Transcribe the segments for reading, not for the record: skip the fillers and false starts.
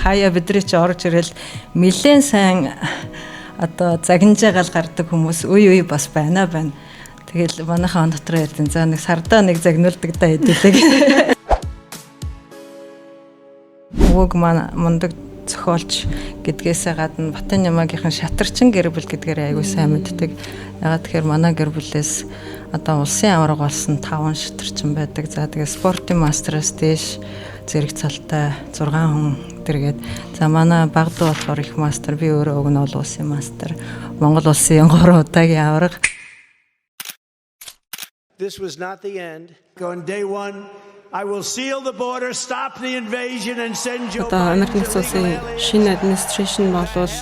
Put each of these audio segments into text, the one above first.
Хаяа бидний чи орж ирэл нэлээд сайн одоо загинжаагаал гардаг хүмүүс үе үе бас байна байна. Тэгэл манайхан он дотор ярьдэн. За нэг сардаа нэг загнуулдаг да хэдүүлэг. Өвөг маань мундаг зохиолч гэдгээсээ гадна Батын Нямагийнхан шатарчин гэр бүл гэдгээр аягүй сайн мэддэг. Ягаад тэгэхээр манай гэр бүлээс одоо улсын аварга болсон 5 шатарчин байдаг. За тэгээ спортын мастераас дээш зэрэг цалтай 6 хүн тэргээд за манай баг дүү болохоор их мастер, би өөрөө уг нь бол улсын мастер. Монгол улсын 3 удаагийн аварга. This was not the end. On day one, I will seal the border, stop the invasion and send Joe Одоо Biden Америк to нэгдсэн улсын illegal шинэ administration болвол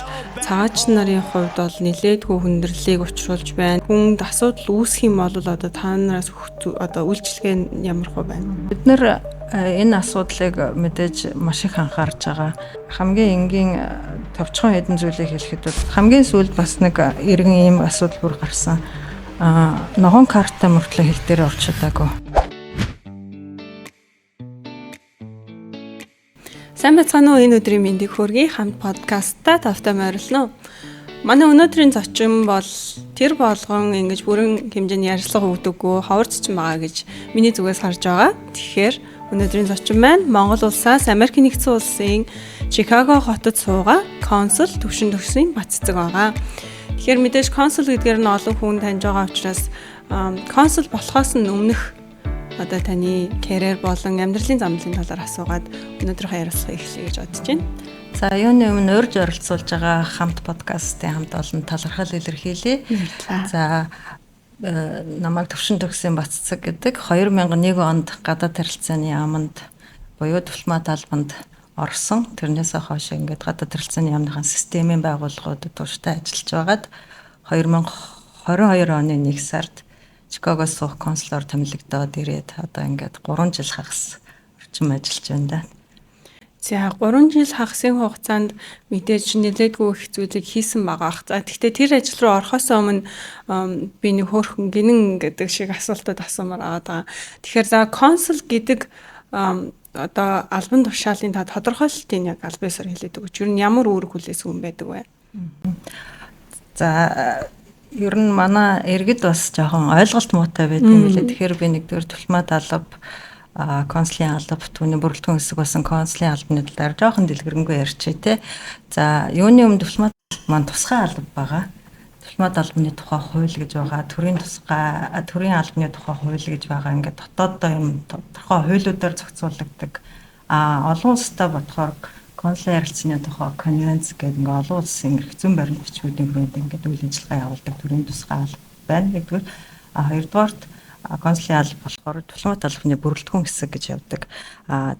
цагаач нарын хувьд бол нэлээдгүй хүндрэлийг учруулж байна. Хүнд асуудал үүсэх юм бол одоо та нараас одоо үйлчилгээ нь ямар хөө байна? Бид нэр энэ асуудлыг мэдээж маш их анхаарч байгаа. Хамгийн энгийн товчхон хэдэн зүйлийг хэлэхэд бол хамгийн сүүлд бас нэг иргэн ийм асуудал бүр гарсан. Ногоон карттай мөртлөө хил дээр орч чадаагүй. Сайн байцгаана уу, энэ өдрийн мэндийг хүргэе. Хамт подкастта тавтай морилно. Манай өнөөдрийн зочин бол тэр болгон ингэж бүрэн хэмжээний ярилцлага өгдөггүй ховор зочин байгаа гэж миний зүгээс харж байгаа. Тэгэхээр өнөөдрийн зочин маань Монгол улсаас Америк нэгдсэн улсын Чикаго хотод суугаа консул Төвшин Төгсийн Бат цэцэг байгаа. Тэгэхээр мэдээж консул гэдгээр нь олон хүн таньж байгаа учраас консул болохоос нь өмнөх одоо таны карьер болон амьдралын замналын талаар асуугаад өнөөдрийнхөө ярилцлагыг эхлэе гэж бодож байна. За юуны өмнө урьж оролцуулж байгаа хамт подкастын хамт олон талархал илэрхийлье. За намайг Төвшин Төгсийн Бат цэцэг гэдэг 2001 онд гадаад харилцааны яаманд буюу дипломат албанд орсон. Тэрнээсээ хойш ингээд гадаад харилцааны яамныхаа системийн байгууллагуудад тууштай ажиллаж байгаад 2022 оны 1 сард Чикагоос суух консулоор томилогдоод ирээд одоо ингээд 3 жил хагас орчим ажиллаж байна да. За 3 жил хагасын хугацаанд мэдээж нэлээдгүй их зүйлийг хийсэн байгаа ах. За тэгтээ тэр ажил руу орохоос өмнө би нэг хөөрхөн гинэн гэдэг шиг асуултууд асуумаар байгаа. Тэгэхээр за консул гэдэг одоо албан тушаалын та тодорхойлолтыг яг аль биесээр хэлээд өгөөч. Ер нь ямар үүрэг хүлээс юм байдаг вэ? За ер нь манай иргэд бас жоохон ойлголт муутай байдаг юм билээ. Тэгэхээр би нэгдүгээр дипломат алба, консулын алба, түүний бүрэлдэхүүн хэсэг болсон консулын албаны талаар жоохон дэлгэрэнгүй ярьчих те. За юуны өмнө дипломат маань тусгай алба байгаа. Дипломат албаны тухай хууль гэж байгаа, төрийн тусгай, төрийн албаны тухай хууль гэж байгаа. Ингээд дотооддоо юм тодорхой хуулиудаар зохицуулагддаг. Олон улстай бодохоор консулын харилцааны тухай конвенц гэдэг ингээ олон улсын эрх зүйн баримт бичгүүдийн хүрээнд ингээд үйл ажиллагаа явуулдаг төрийн тусгай алба байна. Нэгдүгээр, хоёрдугаарт консулын алба болохоор дипломат албаны бүрэлдэхүүн хэсэг гэж явдаг.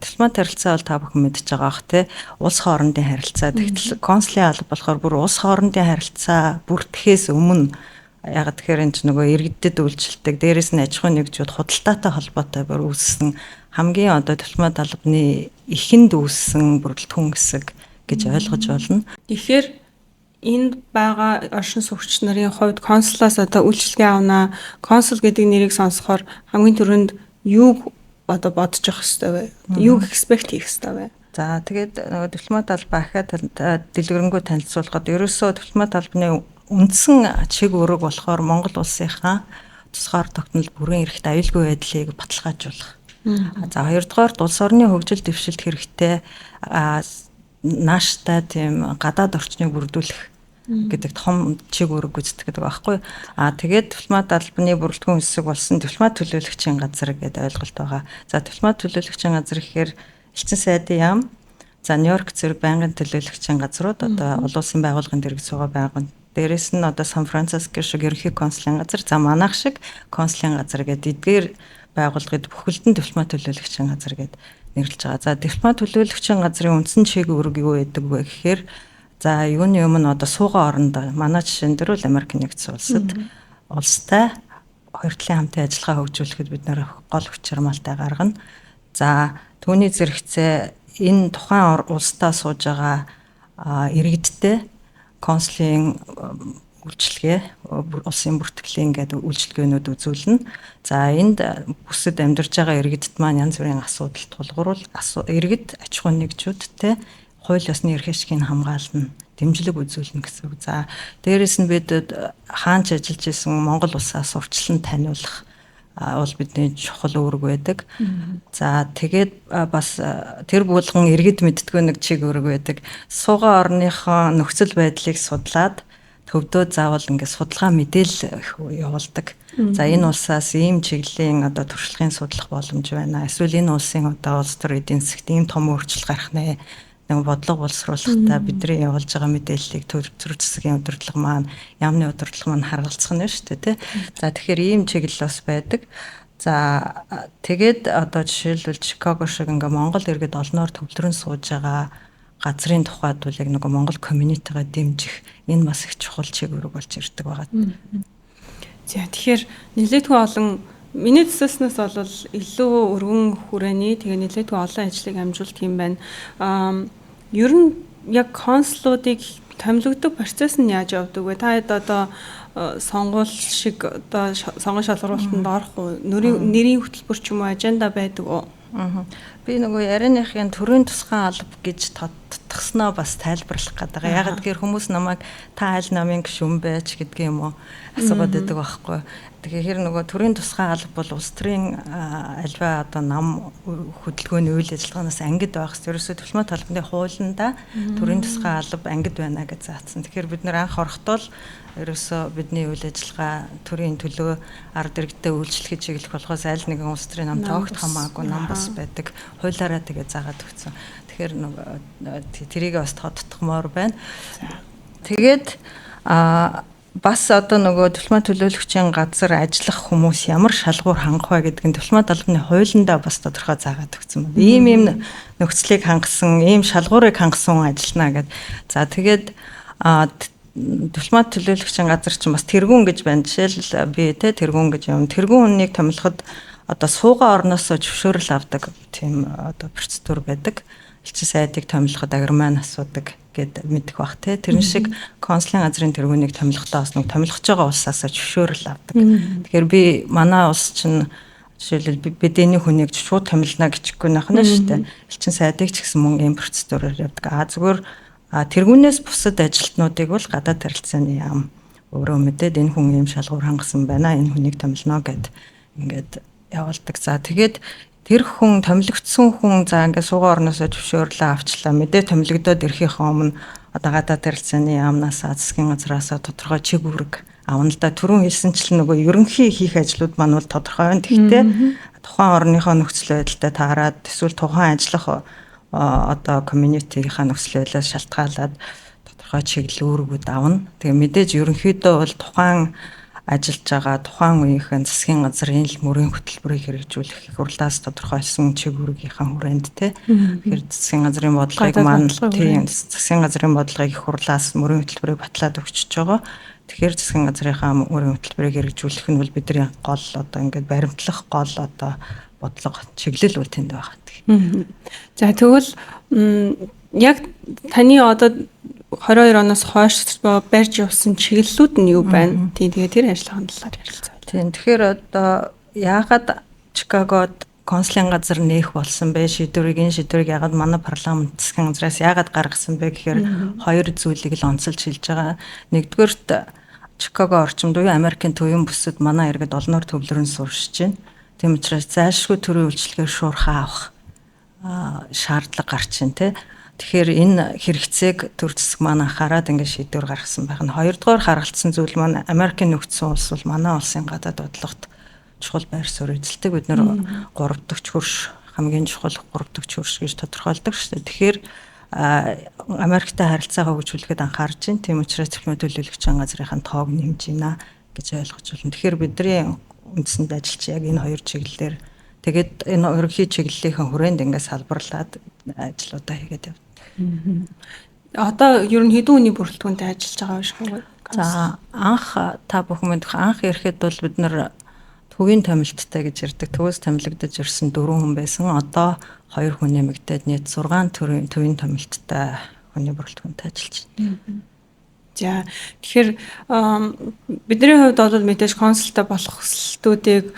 Дипломат харилцаа бол та бүхэн мэдж байгаа бах те, улс хоорондын харилцаа. Тэгтэл консулын алба болохоор бүр улс хоорондын харилцаа бүрдэхээс өмнө ягаад тэгэхээр энэ ч нөгөө иргэдэд үйлчилдэг, дээрэс нь аж ахуйн нэгжүүд худалдаатай холбоотой бүр үүссэн хамгийн одоо дипломат албаны эхэнд үүссэн бүрэлдэхүүн хэсэг гэж ойлгож байна. Тэгэхээр энд байгаа оршин суугч нарын хувьд консулаас одоо үйлчилгээ авнаа, консул гэдэг нэрийг сонсохоор хамгийн түрүүнд юуг одоо бодож явах ёстой вэ? Юуг expect хийх ёстой вэ? За тэгээд нөгөө дипломат алба ахиад дэлгэрэнгүй танилцуулахад ерөөсөө дипломат албаны үндсэн чиг үүрэг болохоор Монгол улсынхаа тусгаар тогтнол бүрэн эрхт аюулгүй байдлыг баталгаажуулах. За хоёрдугаарт улс орны хөгжил дэвшилт хэрэгтэй нааштай тийм гадаад орчныг бүрдүүлэх гэдэг том чиг үүрэг гүйцэтгэдэг байхгүй. Тэгээд дипломат албаны бүрэлдэхүүн хэсэг болсон дипломат төлөөлөгчийн газар гэдэг ойлголт байгаа. За дипломат төлөөлөгчийн газар гэхээр элчин сайдын яам, за Нью-Йорк зэрэг байнгын төлөөлөгчийн газрууд одоо олон улсын байгууллагын дэргэд суугаа байгуулна. Дээрээс нь одоо Сан Франциско шиг ерөнхий консулын газар, за манайх шиг консулын газар гэдэг эдгээр байгууллагыг бүхэлдэн дипломат төлөөлөгчийн газар гэд нэрлэж байгаа. За дипломат төлөөлөгчийн газрын үндсэн чиг үүрэг юу байдаг вэ гэхээр за юуны өмнө одоо суугаа оронд манай жишээн дээр бол Америк нэгдсэн улсад улстай хоёр талын хамтын ажиллагаа хөгжүүлэхэд бид нэр гол хүч чармаалтай гаргана. За түүний зэрэгцээ энэ тухайн улсдаа сууж байгаа иргэдтэй консулын үйлчилгээ, улсын бүртгэлийн гэдэг үйлчилгээнүүд үзүүлнэ. За энд бүсэд амьдарч байгаа иргэдэд маань янз бүрийн асуудал тулгуурвал иргэд аж ахуйн нэгжүүдтэй Хууль ёсны эрх ашигыг хамгаална, дэмжлэг үзүүлнэ гэсэн үг. За, дээрэс нь бид хаанч ажиллаж исэн Монгол улсаас урьдчилан таниулах бол бидний чухал үүрэг байдаг. За, тэгээд бас тэр болгон иргэд мэддэггүй нэг чиг үүрэг байдаг. Суугаа орныхоо нөхцөл байдлыг судлаад төвдөө заавал ингээд судалгаа мэдээлэл явуулдаг. За, энэ улсаас ийм чиглэлийн одоо туршлагын судлах боломж байна. Эсвэл энэ улсын одоо улс төр эдийн засагт ийм том өөрчлөлт гарах нэ. Нэг бодлого боловсруулахдаа бидний явуулж байгаа мэдээллийг төр засгийн удирдлага маань, яамны удирдлага маань харгалзах нь шүү дээ, тий. За, тэгэхээр ийм чиглэл бас байдаг. За, тэгээд одоо жишээлбэл Чикаго шиг ингээ Монгол иргэд олноор төвлөрөн сууж байгаа газрын тухайд бол яг нөгөө Монгол community-гаа дэмжих энэ бас их чухал чиг үүрэг болж ирдэг байгаа. За, тэгэхээр нэлээдгүй олон, миний төсөөснөөс бол илүү өргөн хүрээний, тэгээ нэлээдгүй олон ажлыг амжуулдаг юм байна. Аа, ер нь яг консулуудыг томилогдох процесс нь яаж явдаг вэ? Та хэд одоо сонгуул шиг одоо сонгон шалгаруулалтанд орох уу? Нэрийн хөтөлбөр ч юм уу, agenda байдаг уу? Би нөгөө ярианыхын төрийн тусгаан алба гэж тодтгосноо бас тайлбарлах гэдэг. Ягаад гэхээр хүмүүс намайг та аль намын гишүүн байж гэдг юм уу асуугаад байдаг байхгүй. Тэгэхээр нөгөө төрийн тусгаан алба бол улс төрийн альва одоо нам хөдөлгөөний үйл ажиллагаанаас ангид байх. Ерөөсөө дипломат албаны хуулиндаа төрийн тусгаан алба ангид байна гэж заасан. Тэгэхээр бид нэр анх орохдоо л ерөөсөө бидний үйл ажиллагаа төрийн төлөө ард иргэдтэй үйлчлэхэд чиглэх болохоос аль нэгэн улс төрийн нам тоогт хамаагүй нам бас байдаг. Хуулиараа тэгээ заагаад өгсөн. Тэгэхээр нөгөө тэрийг бас тодтгомоор байна. Тэгээд бас одоо нөгөө дипломат төлөөлөгчийн газар ажиллах хүмүүс ямар шалгуур хангах вэ гэдэг нь дипломат албаны хуулиндаа бас тодорхой заагаад өгсөн байна. Ийм ийм нөхцөлийг хангасан, ийм шалгуурыг хангасан хүн ажиллана гэд. За, тэгээд дипломат төлөөлөгчийн газар чинь бас тэргүүн гэж байна. Жишээл би те тэргүүн гэж юм. Тэргүүн хүнийг томилоход одоо суугаа орноосоо зөвшөөрөл авдаг тийм одоо процедур байдаг. Элчин сайдыг томилоход агриман асуудаг гэд мэдэх бах те. Тэрэн шиг консулын газрын тэргүүнийг томилохдоо бас нэг томилгож байгаа улсаасаа зөвшөөрөл авдаг. Тэгэхээр би манай улс чинь жишээлбэл бидний хүнийг шууд томилно гэчихгүй нах нь шүү дээ. Элчин сайдыг ч гэсэн мөн ийм процедураар явдаг. А зүгээр тэргүүнээс бусад ажилтнуудыг бол гадаад харилцааны яам өөрөө мэдээд энэ хүн ийм шалгуур хангасан байна, энэ хүнийг томилно гэд ингээд явуулдаг. За, тэгээд тэр хүн томилогдсон хүн за ингээд суугаа орноосоо зөвшөөрлөө авчлаа. Мэдээ томилогдоод ирэхийнхээ өмнө одоо гадаад харилцааны яамнаас, засгийн газраасаа тодорхой чиг үүрэг авна л да. Түрүүн хэлсэнчлэн нөгөө ерөнхий хийх ажлууд маань бол тодорхой байна. Тэгэхдээ тухайн орныхоо нөхцөл байдалтай таарад эсвэл тухайн ажиллах одоо community-ийнхаа нөхцөл байдлаас шалтгаалаад тодорхой чиглэл үүргүүд авна. Тэгээ мэдээж ерөнхийдөө бол тухайн ажиллаж байгаа тухайн үеийнхэн засгийн газрын л мөрийн хөтөлбөрийг хэрэгжүүлэх их хурлаас тодорхойлсон чиг үүргийнхаа хүрээнд те. Тэгэхээр засгийн газрын бодлогыг маань тийм засгийн газрын бодлогыг их хурлаас мөрийн хөтөлбөрийг батлаад өгчөж байгаа. Тэгэхээр засгийн газрынхаа мөрийн хөтөлбөрийг хэрэгжүүлэх нь бол бидний гол одоо ингээд баримтлах гол одоо бодлого чиглэл бол тэнд байгаа. За, тэгвэл яг таны одоо 22 оноос хойш барьж явсан чиглэлүүд нь юу байна? Тийм, тэгээ тэр ажиллагааны талаар ярилцъя. Тийм, тэгэхээр одоо яагаад Чикагод консулын газар нээх болсон бэ? Шийдвэрийг энэ шийдвэрийг яагаад манай парламент засгийн газраас яагаад гаргасан бэ гэхээр хоёр зүйлийг л онцолж хэлж байгаа. Нэгдүгээрт, Чикаго орчимд буюу Америкийн төвийн бүсэд манай иргэд олноор төвлөрөн сууршиж байна. Тийм учраас зайлшгүй төрийн үйлчилгээр шуурхаа авах шаардлага гарч байна те. Тэгэхээр энэ хэрэгцээг төр засаг маань анхаарад ингээд шийдвэр гаргасан байх нь. Хоёрдугаар харгалцсан зүйл маань Америкийн нэгдсэн улс бол манай улсын гадаад бодлогот чухал байр суурь эзэлдэг. Бид нэр 3 дахь хөрш, хамгийн чухал 3 дахь хөрш гэж тодорхойлдог шүү дээ. Тэгэхээр Америктай харилцаагаа хөгжүүлэхэд анхаарч байна. Тийм учраас дипломат төлөөлөгчийн газрынхаа тоог нэмж байна гэж ойлгож байна. Тэгэхээр бидний үндсэнд ажиллаж яг энэ хоёр чиглэлээр, тэгээд энэ ерөнхий чиглэлийнхэн хүрээнд ингээд салбарлаад ажлуудаа хийгээд явдаг. Одоо ер нь хэдэн хүний бүрэлдэхүүнтэй ажиллаж байгаа вэ? За, анх та бүхэн мэдэх, анх ирэхэд бол бид нар төвийн томилттой гэж ярьдаг. Төвөөс томилогдож ирсэн 4 хүн байсан. Одоо 2 хүн нэмэгдээд нийт 6 төрийн төвийн томилттой хүний бүрэлдэхүүнтэй ажиллаж байна. За, тэгэхээр бидний хувьд бол мэдээж консултай болох хүсэлтүүдийг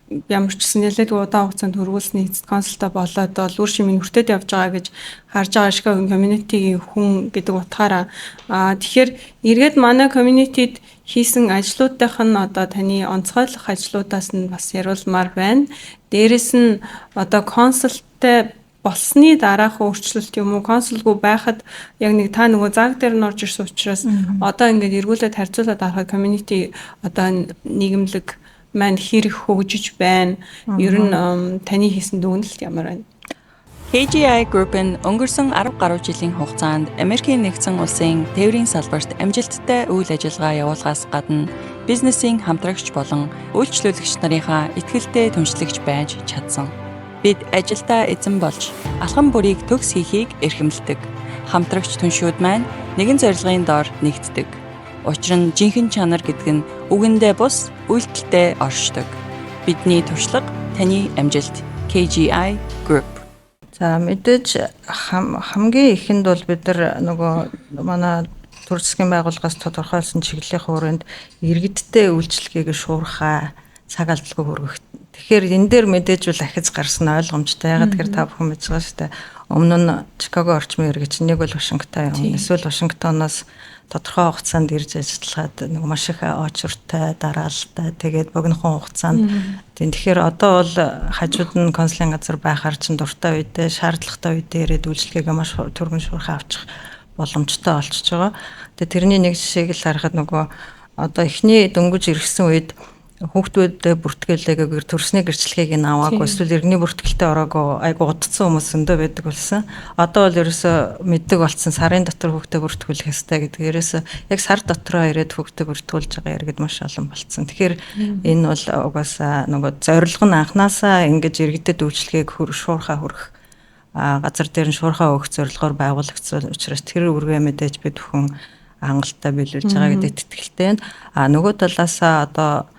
Ямар ч гэсэн нэлээдгүй удаан хугацаанд хөрвүүлсний эцэст консултаа болоод бол үр шимийг хүртээд явж байгаа гэж харж байгаа Чикагогийн community-гийн хүн гэдэг утгаараа тэгэхээр эргээд манай community-д хийсэн ажлуудынх нь одоо таны онцгойлох ажлуудаас нь бас яриулмаар байна. Дээрэс нь одоо консулттай болсны дараах өөрчлөлт юм уу, консулгүй байхад яг нэг та нөгөө заг дээр нь орж ирсэн учраас одоо ингээд эргүүлээд харьцуулаад харахад community одоо нийгэмлэг маань хэр их хөгжиж байна. Ер нь таны хийсэн дүгнэлт ямар байна? KGI Group нь өнгөрсөн 10 гаруй жилийн хугацаанд Америкийн нэгдсэн улсын тээврийн салбарт амжилттай үйл ажиллагаа явуулахаас гадна бизнесийн хамтрагч болон үйлчлүүлэгч нарынхаа итгэлтэй түншлэгч байж чадсан. Бид ажилдаа эзэн болж алхам бүрийг төгс хийхийг эрхэмлэдэг. Хамтрагч түншүүд маань нэгэн зорилгын дор нэгддэг. Учир нь жинхэнэ чанар гэдэг нь үгэндээ бус үйлдэлдээ оршдог. Бидний туршлага, таны амжилт. KGI Group. За, мэдээж хамгийн ихэнд бол бид нар нөгөө манай төр засгийн байгууллагаас тодорхойлсон чиглэлийн хүрээнд иргэдтэй үйлчилгээг шуурхай, цаг алдалгүй хүргэх. Тэгэхээр энэ дээр мэдээж бол ахиц гарсан ойлгомжтой. Яагаад тэгэхээр та бүхэн мэдж байгаа шүү дээ. Өмнө нь Чикаго орчмын иргэд чинь нэг бол Вашингтон юм. Эсвэл Вашингтоноос тодорхой хугацаанд ирж ажиллахад нэг маш их очиртай, дараалалтай, тэгээд богинохон хугацаанд тийм. Тэгэхээр одоо бол хажууд нь консулын газар байхаар чинь дуртай үедээ, шаардлагатай үедээ ирээд үйлчилгээгээ маш түргэн шуурхай авчих боломжтой болчихж байгаа. Тэгээд тэрний нэг жишээг л харахад нөгөө одоо эхний дөнгөж ирсэн үед хүүхдүүдэд бүртгэлээгээр төрсний гэрчлэгийг нь аваагүй, эсвэл иргэний бүртгэлтэй ороогүй айгу удцсан хүмүүс зөндөө байдаг болсон. Одоо бол ерөөсө мэддэг болсон, сарын дотор хүүхдээ бүртгүүлэх ёстой гэдэг. Ерөөсө яг сар дотроо ирээд хүүхдээ бүртгүүлж байгаа иргэд маш олон болцсон. Тэгэхээр энэ бол угаасаа нөгөө зорилго нь анханасаа ингэж иргэдэд үйлчлэгийг шуурхаа хүргэх, газар дээр нь шуурхаа өгөх зорилгоор байгуулагдсан учраас тэр үргээ мэдээж бид бүхэн хангалттай биелүүлж байгаа гэдэгт итгэлтэй байна. А нөгөө талаасаа одоо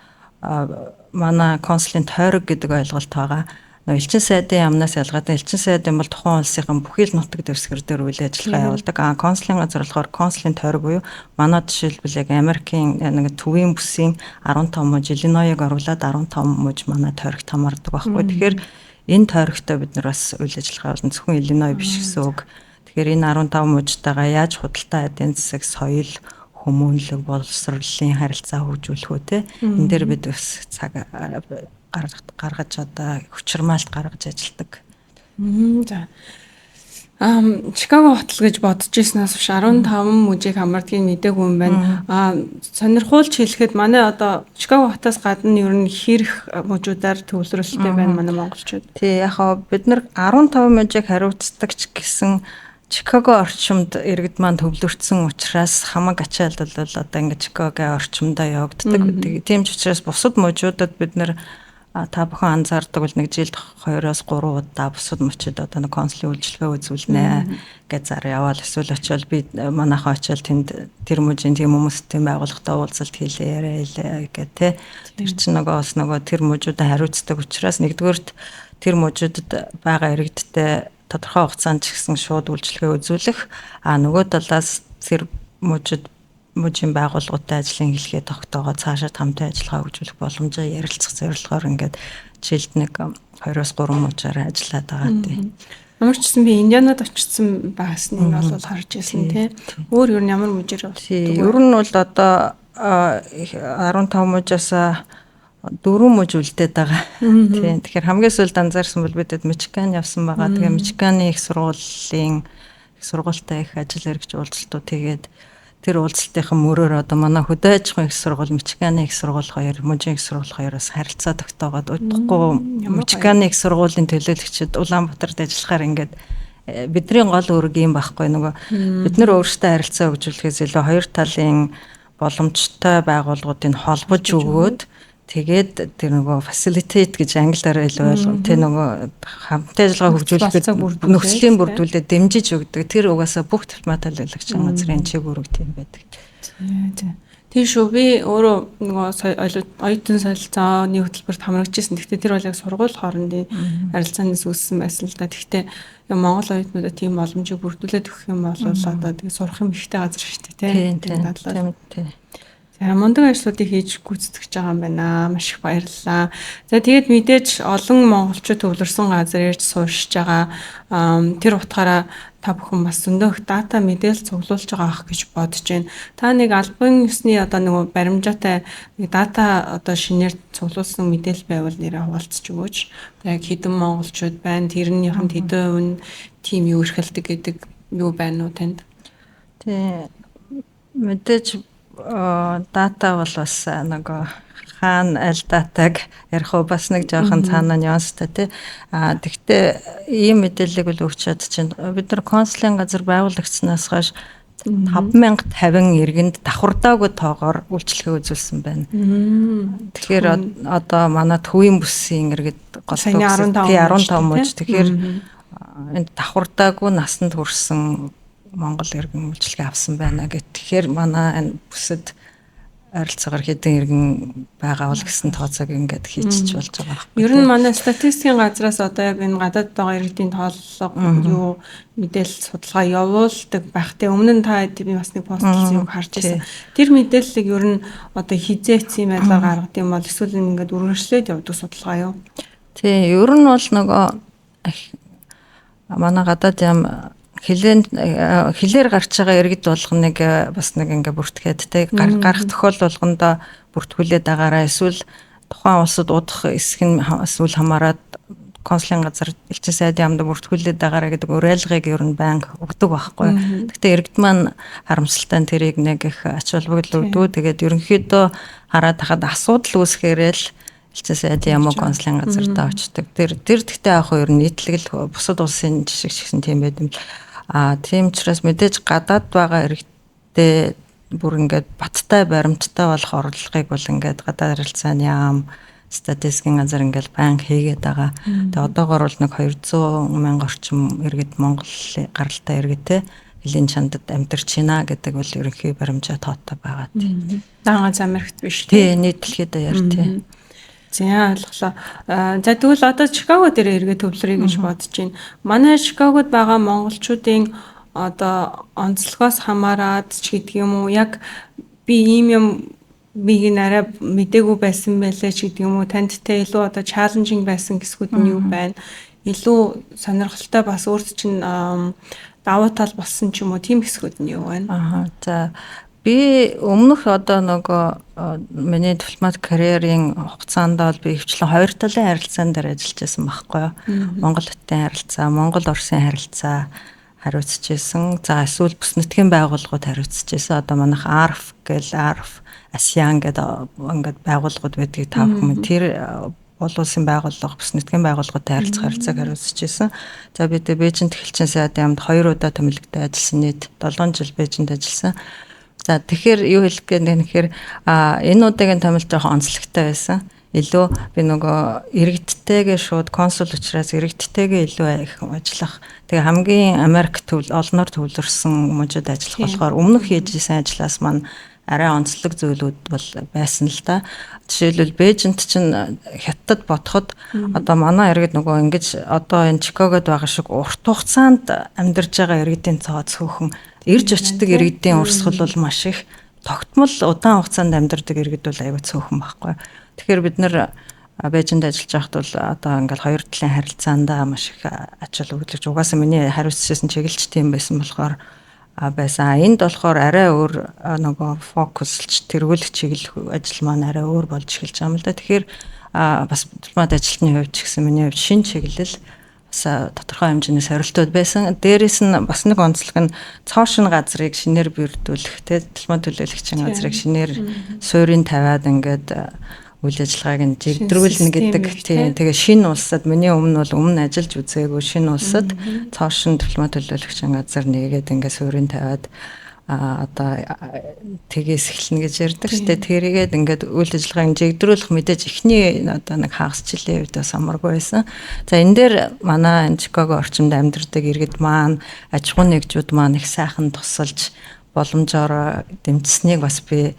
манай консулын тойрог гэдэг ойлголт байгаа. Нөгөө элчин сайдын яамнаас ялгаатай, элчин сайдын бол тухайн улсынхан бүхий л нутаг дэвсгэр дээр үйл ажиллагаа явуулдаг. А консулын газар болохоор консулын тойрог буюу манай жишээлбэл яг Америкийн нэг төвийн бүсийн 15 мужи, Иллинойг оруулаад 15 муж манай тойрогт хамаардаг байхгүй. Тэгэхээр энэ тойрогтой бид нар бас үйл ажиллагаа явуулна. Зөвхөн Иллиной биш гэсэн үг. Тэгэхээр энэ 15 мужтайгаа яаж худалдаа, эдийн засаг, соёл, хүмүүнлэг, боловсролын харилцаа хөгжүүлэх үү те. Энэ дээр бид бас цаг гаргаж, одоо хүчирмаалт гаргаж ажилладаг. За. Чикаго хот л гэж бодож ирснээс биш 15 мужийг хамардгийг мдээгүй юм байна. Сонирхуулж хэлэхэд манай одоо Чикаго хотоос гадна ер нь хэрэг мужуудаар төвлөрөлттэй байна манай монголчууд? Тий, яг хаа бид нар 15 мужийг хариуцдаг ч гэсэн Чикаго орчимд иргэд маань төвлөрсөн учраас хамаг ачаал бол одоо ингээд Чикаго орчимдоо явагддаг. Тийм ч учраас бусад мужуудад бид нар, та бүхэн анзаардаг бол нэг жилд 2-оос 3 удаа бусад мужид одоо нэг консулын үйлчилгээ үзүүлнэ гэж зар яваал, эсвэл очиод би манайхан очиод тэнд тэр мужийн тийм хүмүүстэй байгууллагатай уулзалт хийлээ, яриа хийлээ гэх тэ. Тэр чинь нөгөө бас нөгөө тэр мужуудаа хариуцдаг учраас нэгдүгээрт тэр мужуудад байгаа иргэдтэй тодорхой хугацаанд ч гэсэн шууд үйлчилгээ үзүүлэх, а нөгөө талаас тэр мужид мужийн байгууллагуудтай ажлын хэлхээ тогтоогоо цаашаа хамтын ажиллагаа хөгжүүлэх боломжоо ярилцах зорилгоор ингээд жилд нэг 2-оос 3 мужаар ажиллаад байгаа тийм. Ямар ч гэсэн би Индианад очсон байсныг бол харж ирсэн тий. Өөр ер нь ямар мужаар болдог? Ер нь бол одоо 15 мужаас дөрвөн муж үлдээд байгаа. Тийм. Тэгэхээр хамгийн сүүлд анзаарсан бол бидэд Мичиган явсан байгаа. Тэгээ Мичиганы их сургуулийн их сургуультай их ажил хэрэгч уулзалтууд тэгээд тэр уулзалтынхан мөрөөр одоо манай хөдөө аж ахуйн их сургууль, Мичиганы их сургууль хоёр, мужийн их сургууль хоёроос харилцаа тогтоогоод, удахгүй Мичиганы их сургуулийн төлөөлөгчид Улаанбаатарт ажиллахаар ингээд бидний гол үүрэг юм байхгүй, нөгөө бид нар өөрсдөө харилцаа хөгжүүлэхээс илүү хоёр талын боломжтой байгууллагуудыг холбож өгөөд, тэгээд тэр нөгөө facilitate гэж англиар илүү ойлгоно. Тэр нөгөө хамтын ажиллагаа хөгжүүлэхэд нөхцөлийн бүрдүүлээд дэмжиж өгдөг. Тэр угаасаа бүх дипломат төлөөлөгчийн газрын чиг үүрэг тийм байдаг. Тийм шүү. Би өөрөө нөгөө оюутан солилцооны хөтөлбөрт хамрагдчихсан. Гэхдээ тэр бол яг сургууль хоорондын харилцаанаас үүссэн байсан л да. Гэхдээ Монгол оюутнуудад тийм боломжийг бүрдүүлээд өгөх юм бол одоо тэгээ сурах юм ихтэй газар шүү дээ, тийм. Тийм. За, мундаг ажлуудыг хийж гүйцэтгэж байгаа юм байна. Маш их баярлалаа. За, тэгээд мэдээж олон монголчууд төвлөрсөн газар ирж суурьшиж байгаа. Тэр утгаараа та бүхэн бас зөндөө их data мэдээлэл цуглуулж байгаа ах гэж бодож байна. Та нэг албан ёсны одоо нөгөө баримжаатай нэг data одоо шинээр цуглуулсан мэдээлэл байвал нэрээ хуваалцаж өгөөч. Яг хэдэн монголчууд байна, тэрнийх нь хэдэн хувь нь тийм юу эрхэлдэг гэдэг юу байна уу танд? Тий. Мэдээж data бол бас нөгөө хаана аль data г ярих уу, бас нэг жоохон цаанаа нюанстай, тий. А тэгтээ ийм мэдээллийг бол өгч чадчихэв. Бид нар консулын газар байгуулагдсанаас хойш 5050 иргэнд давхардаагүй тоогоор үйлчилгээ үзүүлсэн байна. Тэгэхээр одоо манай төвийн бүсийн иргэд голдуу 15 мужи. Тэгэхээр энд давхардаагүй насанд хүрсэн Монгол иргэн үйлчилгээ авсан байна гэх. Тэгэхээр манай энэ бүсэд ойролцоогоор хэдэн иргэн байгаа бол гэсэн тооцоог ингээд хийчих болж байгаа байхгүй. Ер нь манай статистикийн газраас одоо яг энэ гадаад байгаа иргэдийн тооллого юу мэдээлэл судалгаа явуулдаг байх. Тэ өмнө нь та би бас нэг постлсан юм харж байсан. Тэр мэдээллийг ер нь одоо хизээц юм байдлаар гаргадаг юм бол эсвэл ингээд үргэлжлээд явдаг судалгаа юу? Тий, ер нь бол нөгөө манай гадаад юм хилээр гарч байгаа иргэд болгоныг бас нэг ингээ бүртгээд, те, гарах тохиол болгондоо бүртгүүлээд агаараа, эсвэл тухайн улсад удах хэсэг нь эсвэл хамаарат консулын газар, элчин сайдын яамд бүртгүүлээд агаараа гэдэг уриалгыг ер нь байнга өгдөг байхгүй. Гэхдээ иргэд маань харамсалтай нь тэрийг нэг их ач холбогдол өгдөг. Тэгээд ерөнхийдөө хараад хахад асуудал үүсгээрээ л элчин сайдын яам уу, консулын газар даа очдог. Тэр тэр тэгтээ яг ер нь нийтлэг л бусад улсын жишг ч гэсэн тийм байд юм. А тийм учраас мэдээж гадаад байгаа иргэдтэй бүр ингээд баттай баримттай болох орлогыг бол ингээд гадаад харилцааны яам, статистикийн газар ингээд байнга хийгээд байгаа. Тэгээ одоогор бол нэг 200 мянга орчим иргэд, Монгол гаралтай иргэдтэй хөлийн чандад амьдарч байна гэдэг бол ерөнхий баримжаа тоотой байгаа, тийм. Даангац Америкт биш. Тий, нийт дэлхийд даяар, тий. За, ойлголоо. За, тэгвэл одоо Чикаго дээр эргээ төвлөрье гэж бодож байна. Манай Чикагод байгаа монголчуудын одоо онцлогоос хамаарат ч гэдэг юм уу, яг би ийм юм бийг нь арай мдээгүй байсан байлээ ч гэдэг юм уу, танд те илүү одоо challenging байсан хэсгүүд нь юу байна? Илүү сонирхолтой, бас өөрт чинь давуу тал болсон ч юм уу, тийм хэсгүүд нь юу байна? Аа, за, би өмнөх одоо нөгөө миний дипломат карьерийн хугацаанд бол би ихэвчлэн хоёр талын харилцаан дээр ажиллаж байсан байхгүй юу. Монгол хотын харилцаа, Монгол Оросын харилцаа хариуцж байсан. За, эсвэл бүс нутгийн байгууллагууд хариуцж байсан. Одоо манайх ARF гэл, ARF, ASEAN гэдэг ингээд байгууллагууд байдгийг та бүхэн, тэр уул улсын байгууллага, бүс нутгийн байгууллагуудтай харилцах харилцааг хариуцж байсан. За, би тэ Бээжинд элчин сайдын яамд хоёр удаа томилогтой ажилласан, нийт 7 жил Бээжинд ажилласан. За, тэгэхээр юу хэлэх гээд байна гэхээр энэ удаагийн томилолт жоохон онцлогтой байсан. Илүү би нөгөө иргэдтэйгээ шууд, консул учраас иргэдтэйгээ илүү их ажиллах. Тэгээ хамгийн Америк төв олноор төвлөрсөн мужид ажиллах болохоор өмнөх хийж исэн ажлаас маань арай онцлог зүйлүүд бол байсан л да. Жишээлбэл, Бээжинд чинь хятадд бодоход одоо манай иргэд нөгөө ингэж одоо энэ Чикагод байгаа шиг урт хугацаанд амьдарч байгаа иргэдийн цоо цөөхөн, ирж очдог иргэдийн урсгал бол маш их, тогтмол удаан хугацаанд амьдардаг иргэд бол аюу цөөхөн байхгүй. Тэгэхээр бид нар Бээжинд ажиллаж байхад бол одоо ингээл хоёр талын харилцаандаа маш их ач холбогдол, угаасаа миний хариуцсан чиглэлч тийм байсан болохоор байсан. Энд болохоор арай өөр нөгөө фокуслж тэргүүлэх чиглэл ажил маань арай өөр болж эхэлж байгаа юм л да. Тэгэхээр бас дипломат ажилтны хувьд ч гэсэн миний хувьд шинэ чиглэл, бас тодорхой хэмжээний сорилтууд байсан. Дээрээс нь бас нэг онцлог нь цоо шинэ газрыг шинээр бийрдүүлэх, тэ, дипломат төлөөлөгчийн газрыг шинээр суурийн тавиад ингээд үйл ажиллагааг нь жигдрүүлнэ гэдэг, тийм. Тэгээ шинэ улсад, миний өмнө бол өмнө ажиллаж үзээгүй шинэ улсад цоо шинэ дипломат төлөөлөгчийн газар нээгээд ингээд суурийн тавиад одоо тгээс эхэлнэ гэж ярьдаг шүү дээ. Тэрийгээд ингээд үйл ажиллагааг жигдрүүлэх мэдээж эхний одоо нэг хагас жилийн үед бас амаргүй байсан. За, энэ дээр манай энэ Чикаго орчинд амьдардаг иргэд маань, аж ахуйн нэгжүүд маань их сайхан тусалж, боломжоор дэмжсэнийг бас би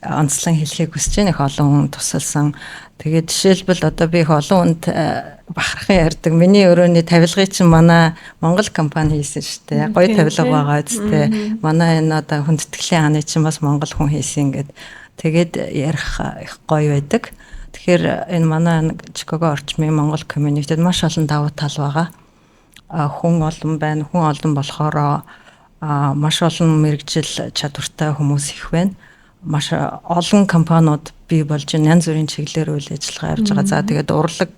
онцлон хэлэхийг хүсэж байна. Их олон хүн тусалсан. Тэгээд жишээлбэл одоо би их олон хүнд бахархан ярьдаг. Миний өрөөний тавилгыг чинь манай Монгол компани хийсэн шүү дээ. Гоё тавилга байгаа үстэй. Манай энэ одоо хүндэтгэлийн хааны чинь бас Монгол хүн хийсэн ингээд. Тэгээд ярих их гоё байдаг. Тэгэхээр энэ манай Чикаго орчмын Монгол community-д маш олон давуу тал байгаа. Хүн олон байна. Хүн олон болохоор маш олон мэргэжил чадвартай хүмүүс их байна. Маш олон компаниуд бий болж янз бүрийн чиглэлээр үйл ажиллагаа явж байгаа. За тэгээд урлаг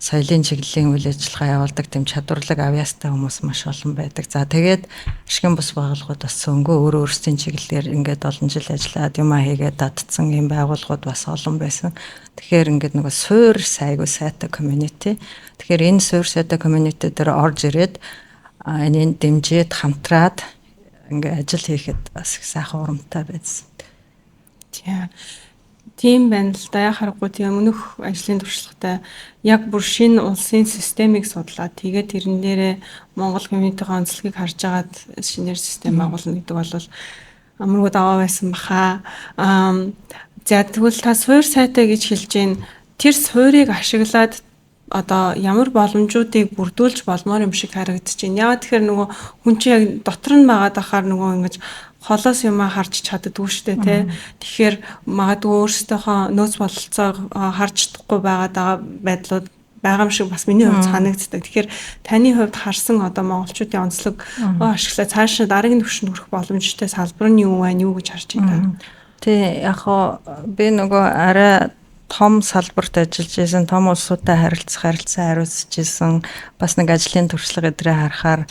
соёлын чиглэлийн үйл ажиллагаа явуулдаг тийм чадварлаг авьяастай хүмүүс маш олон байдаг. За тэгээд ашигын бус байгууллагууд бас цөөнгөө өөрөө өөрсдийн чиглэлээр ингээд олон жил ажиллаад юмаа хийгээд дадсан юм байгууллагууд бас олон байсан. Тэгэхээр ингээд нөгөө суур сайгүй сайтай community. Тэгэхээр энэ суур сайтай community дээр орж ирээд энийг дэмжиж хамтраад ингээд ажил хийхэд бас их сайхан урамтай байсан. Тийм. Тийм байна л да. Яг харахгүй тийм өмнөх ажлын туршлагатай яг бүр шинэ улсын системийг судлаад тэгээд тэрэн дээрээ Монгол community-ийн онцлогийг харж агаад шинээр систем агуулна гэдэг бол амаргүй даваа байсан баха. За тэгвэл та суур сайтай гэж хэлж байна. Тэр суурийг ашиглаад одоо ямар боломжуудыг бүрдүүлж болмоор юм шиг харагдаж байна. Яагаад тэгэхээр нөгөө хүн чинь яг дотор нь байгаад ахаар нөгөө ингэж холоос юмаа харж чаддаггүй шүү дээ, тий. Тэгэхээр магадгүй өөрсдийнхөө нөөц бололцоог харж чадахгүй байгаад байгаа байдлууд байгаа юм шиг бас миний хувьд санагддаг. Тэгэхээр таны хувьд харсан одоо монголчуудын онцлог ашиглаа цаашаа дараагийн түвшинд хүрэх боломжтой салбар нь юу байна, юу гэж харж байна та? Тий, яг хоо би нөгөө арай том салбарт ажиллаж исэн, том улсуудтай харилцах, харилцаа хариуцж исэн, бас нэг ажлын туршлага эдрээ харахаар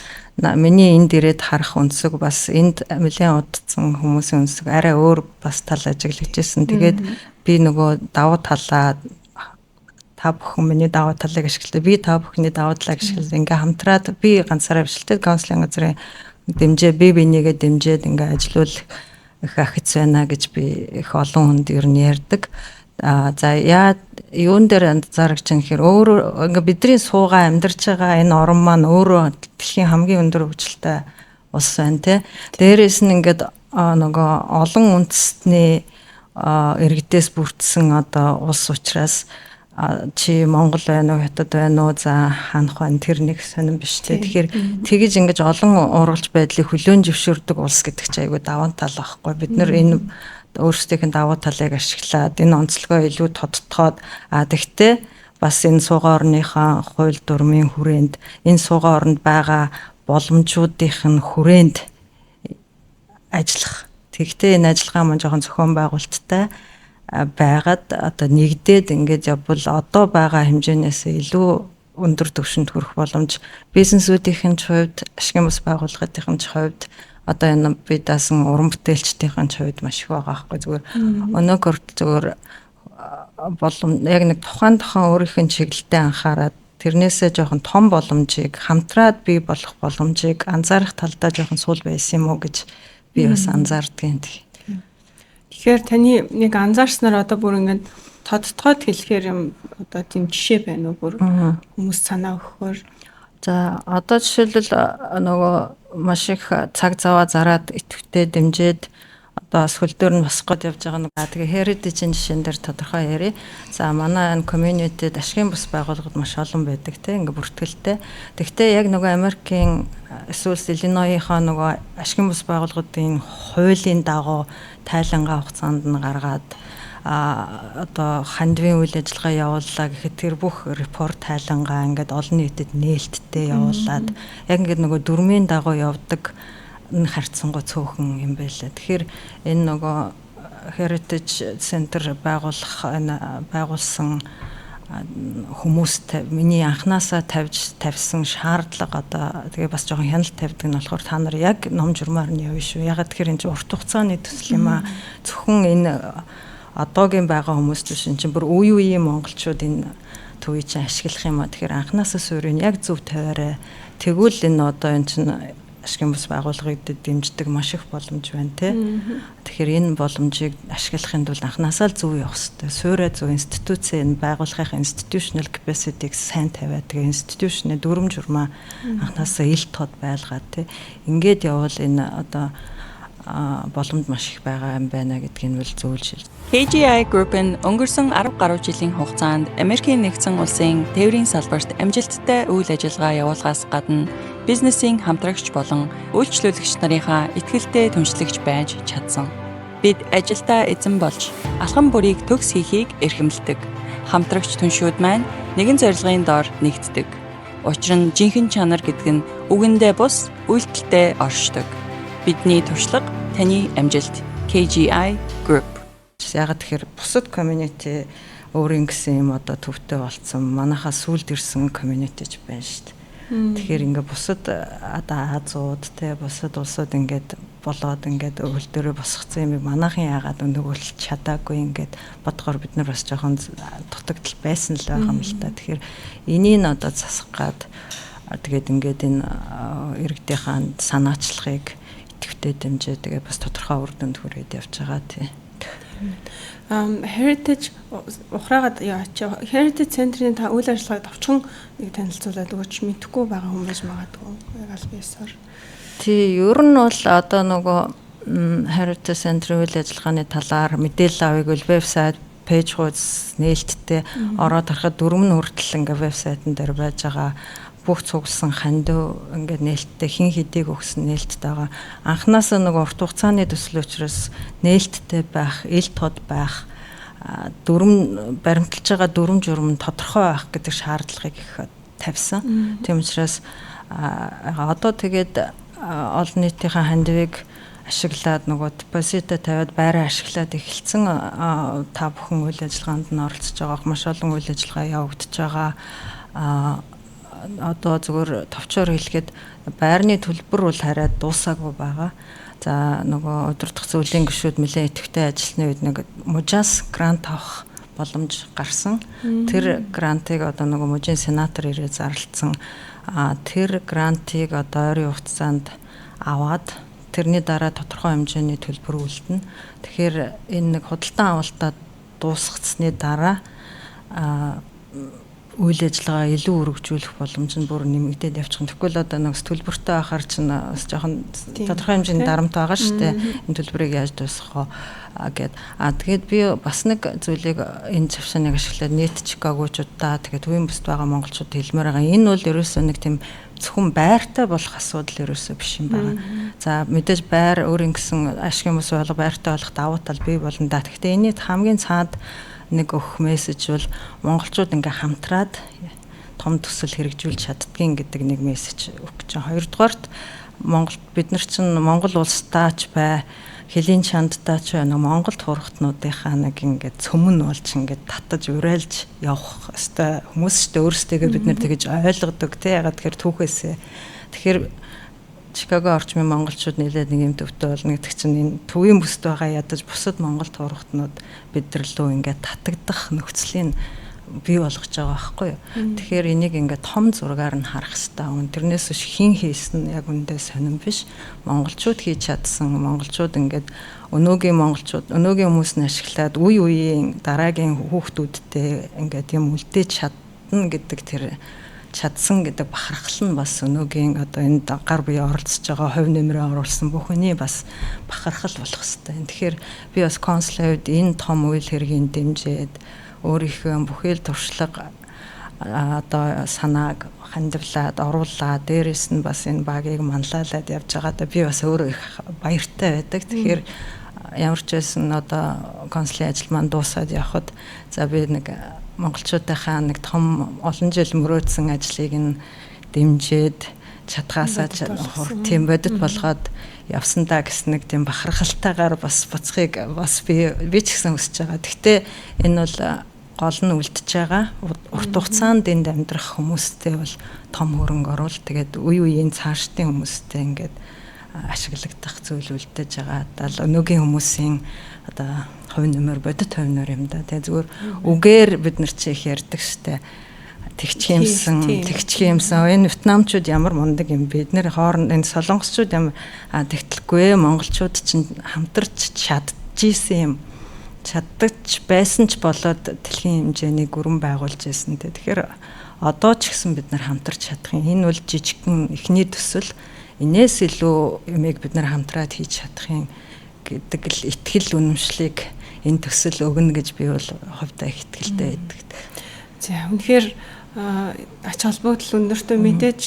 миний энд ирээд харах өнцөг бас энд нэлээд удцсан хүмүүсийн өнцөг арай өөр бас тал ажиглаж исэн. Тэгээд би нөгөө давуу талаа та бүхэн миний давуу талыг ашиглалаа. Би та бүхний давуу талыг ашиглалаа. Ингээ хамтраад би ганцаараа биш л дээ консулын газрын дэмжээ би бинийгээ дэмжиж ингээ ажиллавал их ахиц байна гэж би их олон хүнд ер нь ярьдаг. За яа юун дээр анзаарч чинь гэхээр өөрөө ингээ бидний суугаа амьдарч байгаа энэ орн маань өөрөө дэлхийн хамгийн өндөр хөгжилтэй улс байна те. Дээрээс нь ингээд нөгөө олон үндэстний иргэдээс бүрдсэн одоо улс учраас чи Монгол байна уу, Хятад байна уу, за ханах байна тэр нэг сонирн биш те. Тэгэхээр тэгэж ингэж олон ургалж байдлыг хүлээн зөвшөөрдөг улс гэдэг чинь айгүй давуу тал байхгүй. Бид нар энэ өөрсдийнх нь давуу талыг ашиглаад энэ онцлогоо илүү тодтгоод тэгтээ бас энэ суугаа орныхаа хууль дүрмийн хүрээнд энэ суугаа оронд байгаа боломжуудынх нь хүрээнд ажиллах. Тэгтээ энэ ажиллагаа маань жоохон зохион байгуулалттай байгаад одоо нэгдээд ингээд явбал одоо байгаа хэмжээнээс илүү өндөр түвшинд хүрэх боломж бизнесүүдийн ч хувьд, ашигын бус байгууллагын ч хувьд одоо энэ би даасан уран бүтээлчдийн ч хувьд маш их байгаа байхгүй. Зүгээр өнөөгөр зүгээр болом яг нэг тухайн өөрийнх нь чиглэлдээ анхаарад тэрнээсээ жоохон том боломжийг хамтраад бий болох боломжийг анзаарах талдаа жоохон сул байсан юм уу гэж би бас анзаардгийн. Тэгэхээр таны нэг анзаарснаар одоо бүр ингээд тодтгоод хэлэхээр юм одоо тийм жишээ байна уу бүр хүмүүс санаа өгөхөөр? За одоо жишээлбэл нөгөө маш их цаг заваа зараад идэвхтэй дэмжиж одоо бас хөл дээр нь босох гээд явж байгаа нэг. Тэгээ heritage-ийн жишээн дээр тодорхой ярив. За манай энэ community-д ашигын бус байгууллагууд маш олон байдаг те ингээ бүртгэлтэй. Тэгвэл яг нөгөө Америкийн эсвэл Иллинойхоо нөгөө ашигын бус байгууллагуудын хуулийн дагуу тайлангаа хугацаанд нь гаргаад одоо хандвийн үйл ажиллагаа явууллаа гэхэд тэр бүх репорт тайлангаа ингээд олон нийтэд нээлттэй явуулаад яг ингээд нөгөө дүрмийн дагуу явдаг энэ харьцангуй цөөхөн юм байлаа. Тэгэхээр энэ нөгөө Heritage Center байгуулах энэ байгуулсан хүмүүст миний анханасаа тавьсан шаардлага одоо тэгээ бас жоохон хяналт тавьдаг нь болохоор та нар яг ном журмаар нь явна шүү. Ягаад тэгэхээр энэ чинь урт хугацааны төсөл юм аа. Зөвхөн энэ одоогийн байгаа хүмүүс биш энэ чинь бүр үе үеийн монголчууд энэ төвийг чинь ашиглах юм аа. Тэгэхээр анханасаа суурийг яг зөв тавиарай. Тэгвэл энэ одоо энэ чинь ашигын бус байгууллагыг дэмждэг маш их боломж байна те. Тэгэхээр энэ боломжийг ашиглахын тулд анханасаа л зөв явах хэрэгтэй. Суурай зөв институцийн энэ байгууллагын institutional capacity-г сайн тавиад тэгээ институцийн дүрм журмаа анханасаа ил тод байлгаад те. Ингээд явбал энэ одоо боломж маш их байгаа юм байна гэдгийг нь бол зөвлөж хэлж. KGI Group нь өнгөрсөн 10 гаруй жилийн хугацаанд Америкийн нэгдсэн улсын тээврийн салбарт амжилттай үйл ажиллагаа явуулахаас гадна бизнесийн хамтрагч болон үйлчлүүлэгч нарынхаа итгэлтэй түншлэгч байж чадсан. Бид ажилдаа эзэн болж алхам бүрийг төгс хийхийг эрхэмлэдэг. Хамтрагч түншүүд маань нэгэн зорилгын доор нэгддэг. Учир нь жинхэнэ чанар гэдэг нь үгэндээ бус үйлдэлдээ оршдог. Бидний туршлага таны амжилт. KGI Group. Ягаад тэгэхээр бусад community өөрийн гэсэн юм одоо төвтэй болцсон манайхаа сүлд ирсэн community ч байна шүү дээ. Тэгэхээр ингээ бусад одоо Азууд те бусад улсууд ингээд болоод ингээд өвөл дөрөө босгоцсон юм манайхан яагаад өнөөгөл чадаагүй ингээд бодгоор бид нар бас жоохон дутагдал байсан л байгаа юм л та. Тэгэхээр энийг нь одоо засах гад тэгээд ингээд энэ иргэдийнхаа санаачлагыг идэвхтэй дэмжээ тэгээд бас тодорхой үр дүнд хүрээд явж байгаа тий. Heritage ухраагаад яач Heritage Center-ийн та үйл ажиллагааг товчхон нэг танилцуулаад өгөөч, мэдэхгүй байгаа хүн байж магадгүй яг аль биесээр. Тий, ер нь бол одоо нөгөө Heritage Center-ийн үйл ажиллагааны талаар мэдээлэл авъя гэвэл вебсайт, page хуудас нээлттэй ороод харахад дөрвөн нь хүртэл ингээ вебсайтн дээр байж байгаа бүх цугласан хандив ингээд нээлттэй хин хэдийг өгсөн нээлттэй байгаа. Анхнаасаа нөгөө урт хугацааны төсөл учраас нээлттэй байх, ил тод байх, дүрм баримталж байгаа дүрм журм нь тодорхой байх гэдэг шаардлагыг их тавьсан. Тийм учраас одоо тэгээд олон нийтийнхээ хандивыг ашиглаад нөгөө депозитоо тавиад байраа ашиглаад эхэлсэн та бүхэн үйл ажиллагаанд нь оролцож байгаа, маш олон үйл ажиллагаа явагдаж байгаа. Одоо зөвхөн товчоор хэлэхэд байрны төлбөр бол арай дуусаагүй байгаа. За нөгөө удирдах зөвлөлийн гишүүд нэлээд идэвхтэй ажилласны үед нэг мужаас грант авах боломж гарсан. Тэр грантыг одоо нөгөө мужийн сенатор ирээд зарлцсан. Тэр грантыг одоо ойрын хугацаанд аваад тэрний дараа тодорхой хэмжээний төлбөр үлдэнэ. Тэгэхээр энэ нэг худалдан авалтаа дуусгацсны дараа үйл ажиллагаа илүү өргөжүүлэх боломж нь бүр нэмэгдээд явчих. Тэгэхгүй л одоо нэг төлбөртэй байхаар чинь бас жоохон тодорхой хэмжээний дарамт байгаа шүү дээ. Энэ төлбөрийг яаж дуусгах вэ гэд. Тэгээд би бас нэг зүйлийг энэ завшааныг ашиглаад нийт Чикагочуудаа тэгээд төвийн бүсд байгаа монголчууд хэлмээр байгаа. Энэ бол ерөөсөө нэг тийм зөвхөн байртай болох асуудал ерөөсөө биш юм байна. За мэдээж байр өөр ингэсэн ашиг юмс болго байртай болох давуу тал бий болно да. Гэхдээ энэний хамгийн цаад нэг өгөх мессеж бол монголчууд ингээ хамтраад том төсөл хэрэгжүүлж чаддгийн гэдэг нэг мессеж өгч байгаа. Хоёрдугаарт Монгол бид нар чинь Монгол улсдаа ч бай, хөлийн чанддаа ч бай, нэг Монгол турхтнуудынхаа нэг ингээ цөмөн болж ингээ татаж уриалж явах өстой хүмүүс шүү дээ. Өөрсдийгөө бид нар тэгэж ойлгодог тий. Ягаад тэгэхээр түүхээсээ. Тэгэхээр Чикаго орчмын монголчууд нэлээд нэг юм төвтэй болно гэдэг чинь энэ төвийн бүсд байгаа ядаж бусад монгол турхтнууд бид нар лөө ингээд татагдах нөхцөлийн бий болгож байгаа байхгүй юу. Тэгэхээр энийг ингээд том зургаар нь харах хэрэгтэй. Тэрнээс биш хин хийсэн яг үндэ сонирн биш. Монголчууд хийж чадсан, монголчууд ингээд өнөөгийн монголчууд, өнөөгийн хүмүүс нь ашиглаад үе үеийн дараагийн хүүхдүүдтэй ингээд юм үлдээж чадна гэдэг тэр чадсан гэдэг бахархал нь бас өнөөгийн одоо энэ гар бие оролцож байгаа хувь нэмрээ оруулсан бүхний бас бахархал болох хэвээр. Тэгэхээр би бас консулын хувьд энэ том үйл хэргийг дэмжиж өөрийнхөө бүхэл туршлага одоо санааг хандивлаад оруулаад дээрэс нь бас энэ багийг манлайлаад явж байгаадаа би бас өөрөө их баяртай байдаг. Тэгэхээр ямар ч байсан одоо консулын ажил маань дуусаад явхад за би нэг монголчуудынхаа нэг том олон жил мөрөөдсөн ажлыг нь дэмжиж чадхаасаа тийм бодит болгоод явсан даа гэсэн нэг тийм бахархалтайгаар бас буцхыг бас би ч гэсэн хүсэж байгаа. Гэхдээ энэ бол гол нь үлдэж байгаа. Урт хугацаанд энд амьдрах хүмүүстэй бол том хөрөнгө оруул. Тэгээд үе үеийн цаашдын хүмүүстэй ингээд ашиглагдах зүйл үлдээж байгаа. Одоо өнөөгийн хүмүүсийн одоо хувь нэмэр бодит хувь нэмэр юм да. Тэгээ зүгээр үгээр бид нар чи их ярьдаг штэ. Тэгчхиймсэн, тэгчхиймсэн. Энэ вьетнамчууд ямар мундаг юм бэ? Бид нэр хооронд энэ солонгосчууд ямар тэгтэлгүй монголчууд чинь хамтарч чадчихсэн юм. Чаддаг ч байсан ч болоод дэлхийн хэмжээний гүрэн байгуулж байсан те. Тэгэхээр одоо ч гэсэн бид нар хамтарч чадах юм. Энэ бол жижигхэн эхний төсөл. Энээс илүү юмыг бид нар хамтраад хийж чадах юм гэдэг л итгэл үнэмшлийг энэ төсөл өгнө гэж би бол хувьдаа их итгэлтэй байдаг. За үнэхээр ач холбогдол өндөртэй мэдээж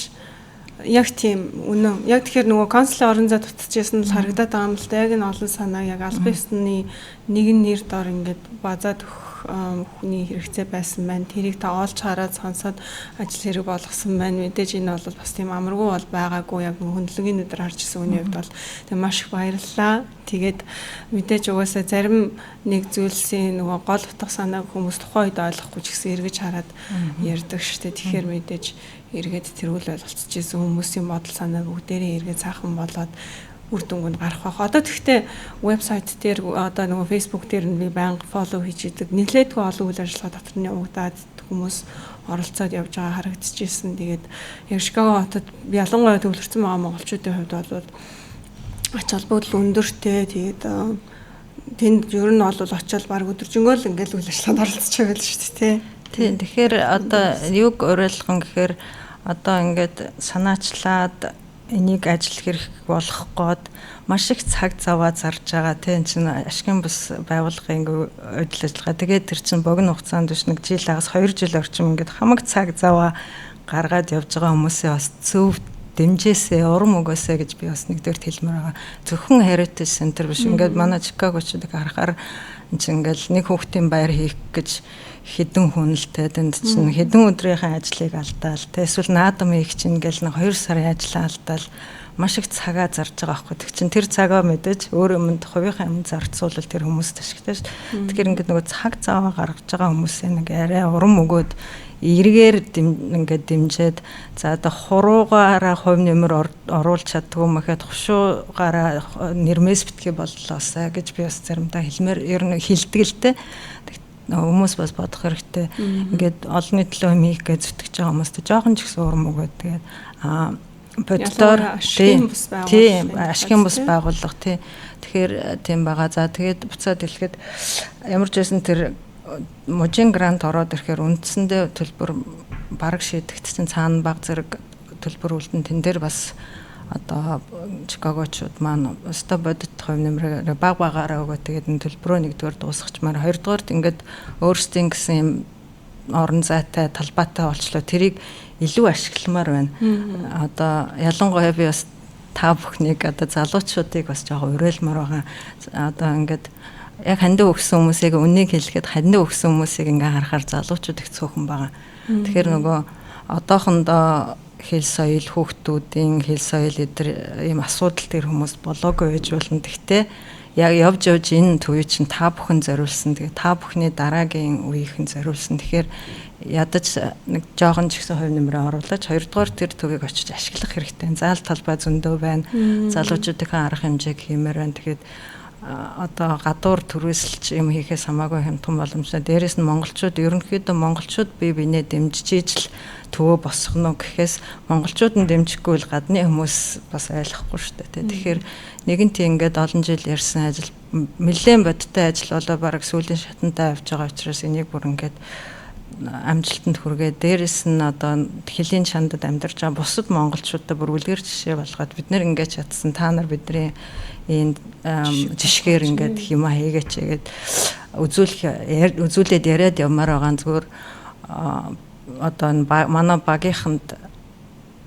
Яг тийм үнэн. Яг тэгэхээр нөгөө консулын орон зай дутчихсан л харагдаад байгаа юм л да. Яг энэ олон санаа яг албан ёсны нэгэн нэр дор ингээд базаад өгөх хүний хэрэгцээ байсан байна. Тэрийг та олж хараад сонсоод ажил хэрэг болгосон байна. Мэдээж энэ бол бас тийм амаргүй бол байгаагүй. Яг хөндлөнгийн өдөр харж ирсэн үний хувьд бол тэг маш их баярлалаа. Тэгээд мэдээж угаасаа зарим нэг зүйлсийн нөгөө гол утга санааг хүмүүс тухайн үед ойлгохгүй ч гэсэн эргэж хараад ярьдаг шүү дээ. Тэгэхээр мэдээж эргээд тэрүүл ойлголцож исэн хүмүүсийн бодол санаа бүгдээрээ эргээд цаахан болоод үр дүнг нь гарах байх. Одоо тэгвэл вебсайт дээр одоо нөгөө Facebook дээр нь би байнга follow хийж идэг. Нэлээдгүй олон үйл ажиллагаа дотор нь явагдаад хүмүүс оролцоод явж байгаа харагдчихсэн. Тэгээд яг Чикаго хотод ялангуяа төвлөрсөн байгаа монголчуудын хувьд бол ач холбогдол өндөртэй. Тэгээд тэнд ер нь бол очиод баг өдөржингөө л ингээл үйл ажиллагаанд оролцож байгаа л шүү дээ, тий. Тийм. Тэгэхээр одоо юг уриалган гэхээр одоо ингээд санаачлаад энийг ажил хэрэг болгох гээд маш их цаг заваа зарж байгаа тийм чинь ашигын бус байгууллагын ингээ үйл ажиллагаа. Тэгээд тэр чинь богино хугацаанд биш нэг жил агаас 2 жил орчим ингээд хамаг цаг заваа гаргаад явж байгаа хүмүүсээ бас зөв дэмжээсээ урам өгөөсэй гэж би бас нэгдүгээр хэлмээр байгаа. Зөвхөн Heritage Center биш. Ингээд манай Чикагочдыг харахаар энэ чинь ингээл нэг хүүхдийн баяр хийх гэж хэдэн хүн л те тэнд чинь хэдэн өдрийнхээ ажлыг алдаал те эсвэл наадам хийх чинь ингээл нэг 2 сарын ажлаа алдаал маш их цагаа зарж байгаа байхгүй. Тэг чин тэр цагаа мэдээж өөр юмд хувийнхаа юмд зарцуулбал тэр хүмүүст ашигтай шүү. Тэгэхээр ингээд нөгөө цаг заваа гаргаж байгаа хүмүүсээ нэг арай урам өгөөд эргээр ингээд дэмжиж за одоо хуруугаараа хувь нэмэр оруулж чаддгүй юм гэхэд хушуугаараа нэрмээс битгий боллоосай гэж би бас заримдаа хэлмээр ер нь хэлдэг л те. Хүмүүс бас бодох хэрэгтэй. Ингээд олонний төлөө юм хийх гэж зүтгэж байгаа хүмүүстээ жоохон ч гэсэн урам өгөөд тэгээд боддоор тийм ашигын бус байгууллага тий. Тэгэхээр тийм байгаа. За тэгээд буцаад хэлэхэд ямар ч байсан тэр мужийн грант ороод ирэхээр үндсэндээ төлбөр бараг шийдэгдсэн цаана баг зэрэг төлбөр үлдэн тэн дээр бас одоо Чикагочууд маань өстой бодит хувь нэмрээр баг багаараа өгөө тэгээд энэ төлбөрөө нэгдүгээр дуусгачмаар хоёрдугаарт ингээд өөрсдийн гэсэн юм орон зайтай талбайтай болчлоо тэрийг илүү ашигламаар байна. Одоо ялангуяа би бас та бүхнийг одоо залуучуудыг бас жоохон уриалмаар байгаа. Одоо ингээд яг хандив өгсөн хүмүүсийг үнийг хэлэхэд хандив өгсөн хүмүүсийг ингээ харахаар залуучууд их цөөхөн байгаа. Тэгэхээр нөгөө одоохондоо хэл соёл хүүхдүүдийн хэл соёл эдэр ийм асуудал тэр хүмүүс болоогүй байж болно. Гэхдээ яг явж явж энэ төвийг чинь та бүхэн зориулсан. Тэгээ та бүхний дараагийн үеийнхэн зориулсан. Тэгэхээр ядаж нэг жоохон ч ихсэн хувь нэмрээ оруулаад хоёрдугаар тэр төвийг очиж ашиглах хэрэгтэй. Заал талбай зөндөө байна. Залуучуудынхаа арга хэмжээг хиймээр байна. Тэгээд одоо гадуур төрөөсөлч юм хийхээс хамаагүй хямдхан боломжтой. Дээрээс нь монголчууд ерөнхийдөө монголчууд бие биенээ дэмжиж ижил төвөө босгоно гэхээс монголчууд нь дэмжихгүй л гадны хүмүүс бас ойлгохгүй шүү дээ. Тэгэхээр нэгэн тийм ингээд олон жил ярьсан ажил нэлээд бодиттой ажил болоо бараг сүүлийн шатандаа явж байгаа учраас энийг бүр ингээд амжилтанд хүргээд дээрэс нь одоо хөлийн чандад амьдарч байгаа бусад монголчуудаа бүр үлгэр жишээ болгоод бид нэр ингэж чадсан та нар бидний энэ жишгээр ингээд юм хийгээч гээд үзүүлээд яриад явмаар байгаа. Зүгээр одоо манай багийнханд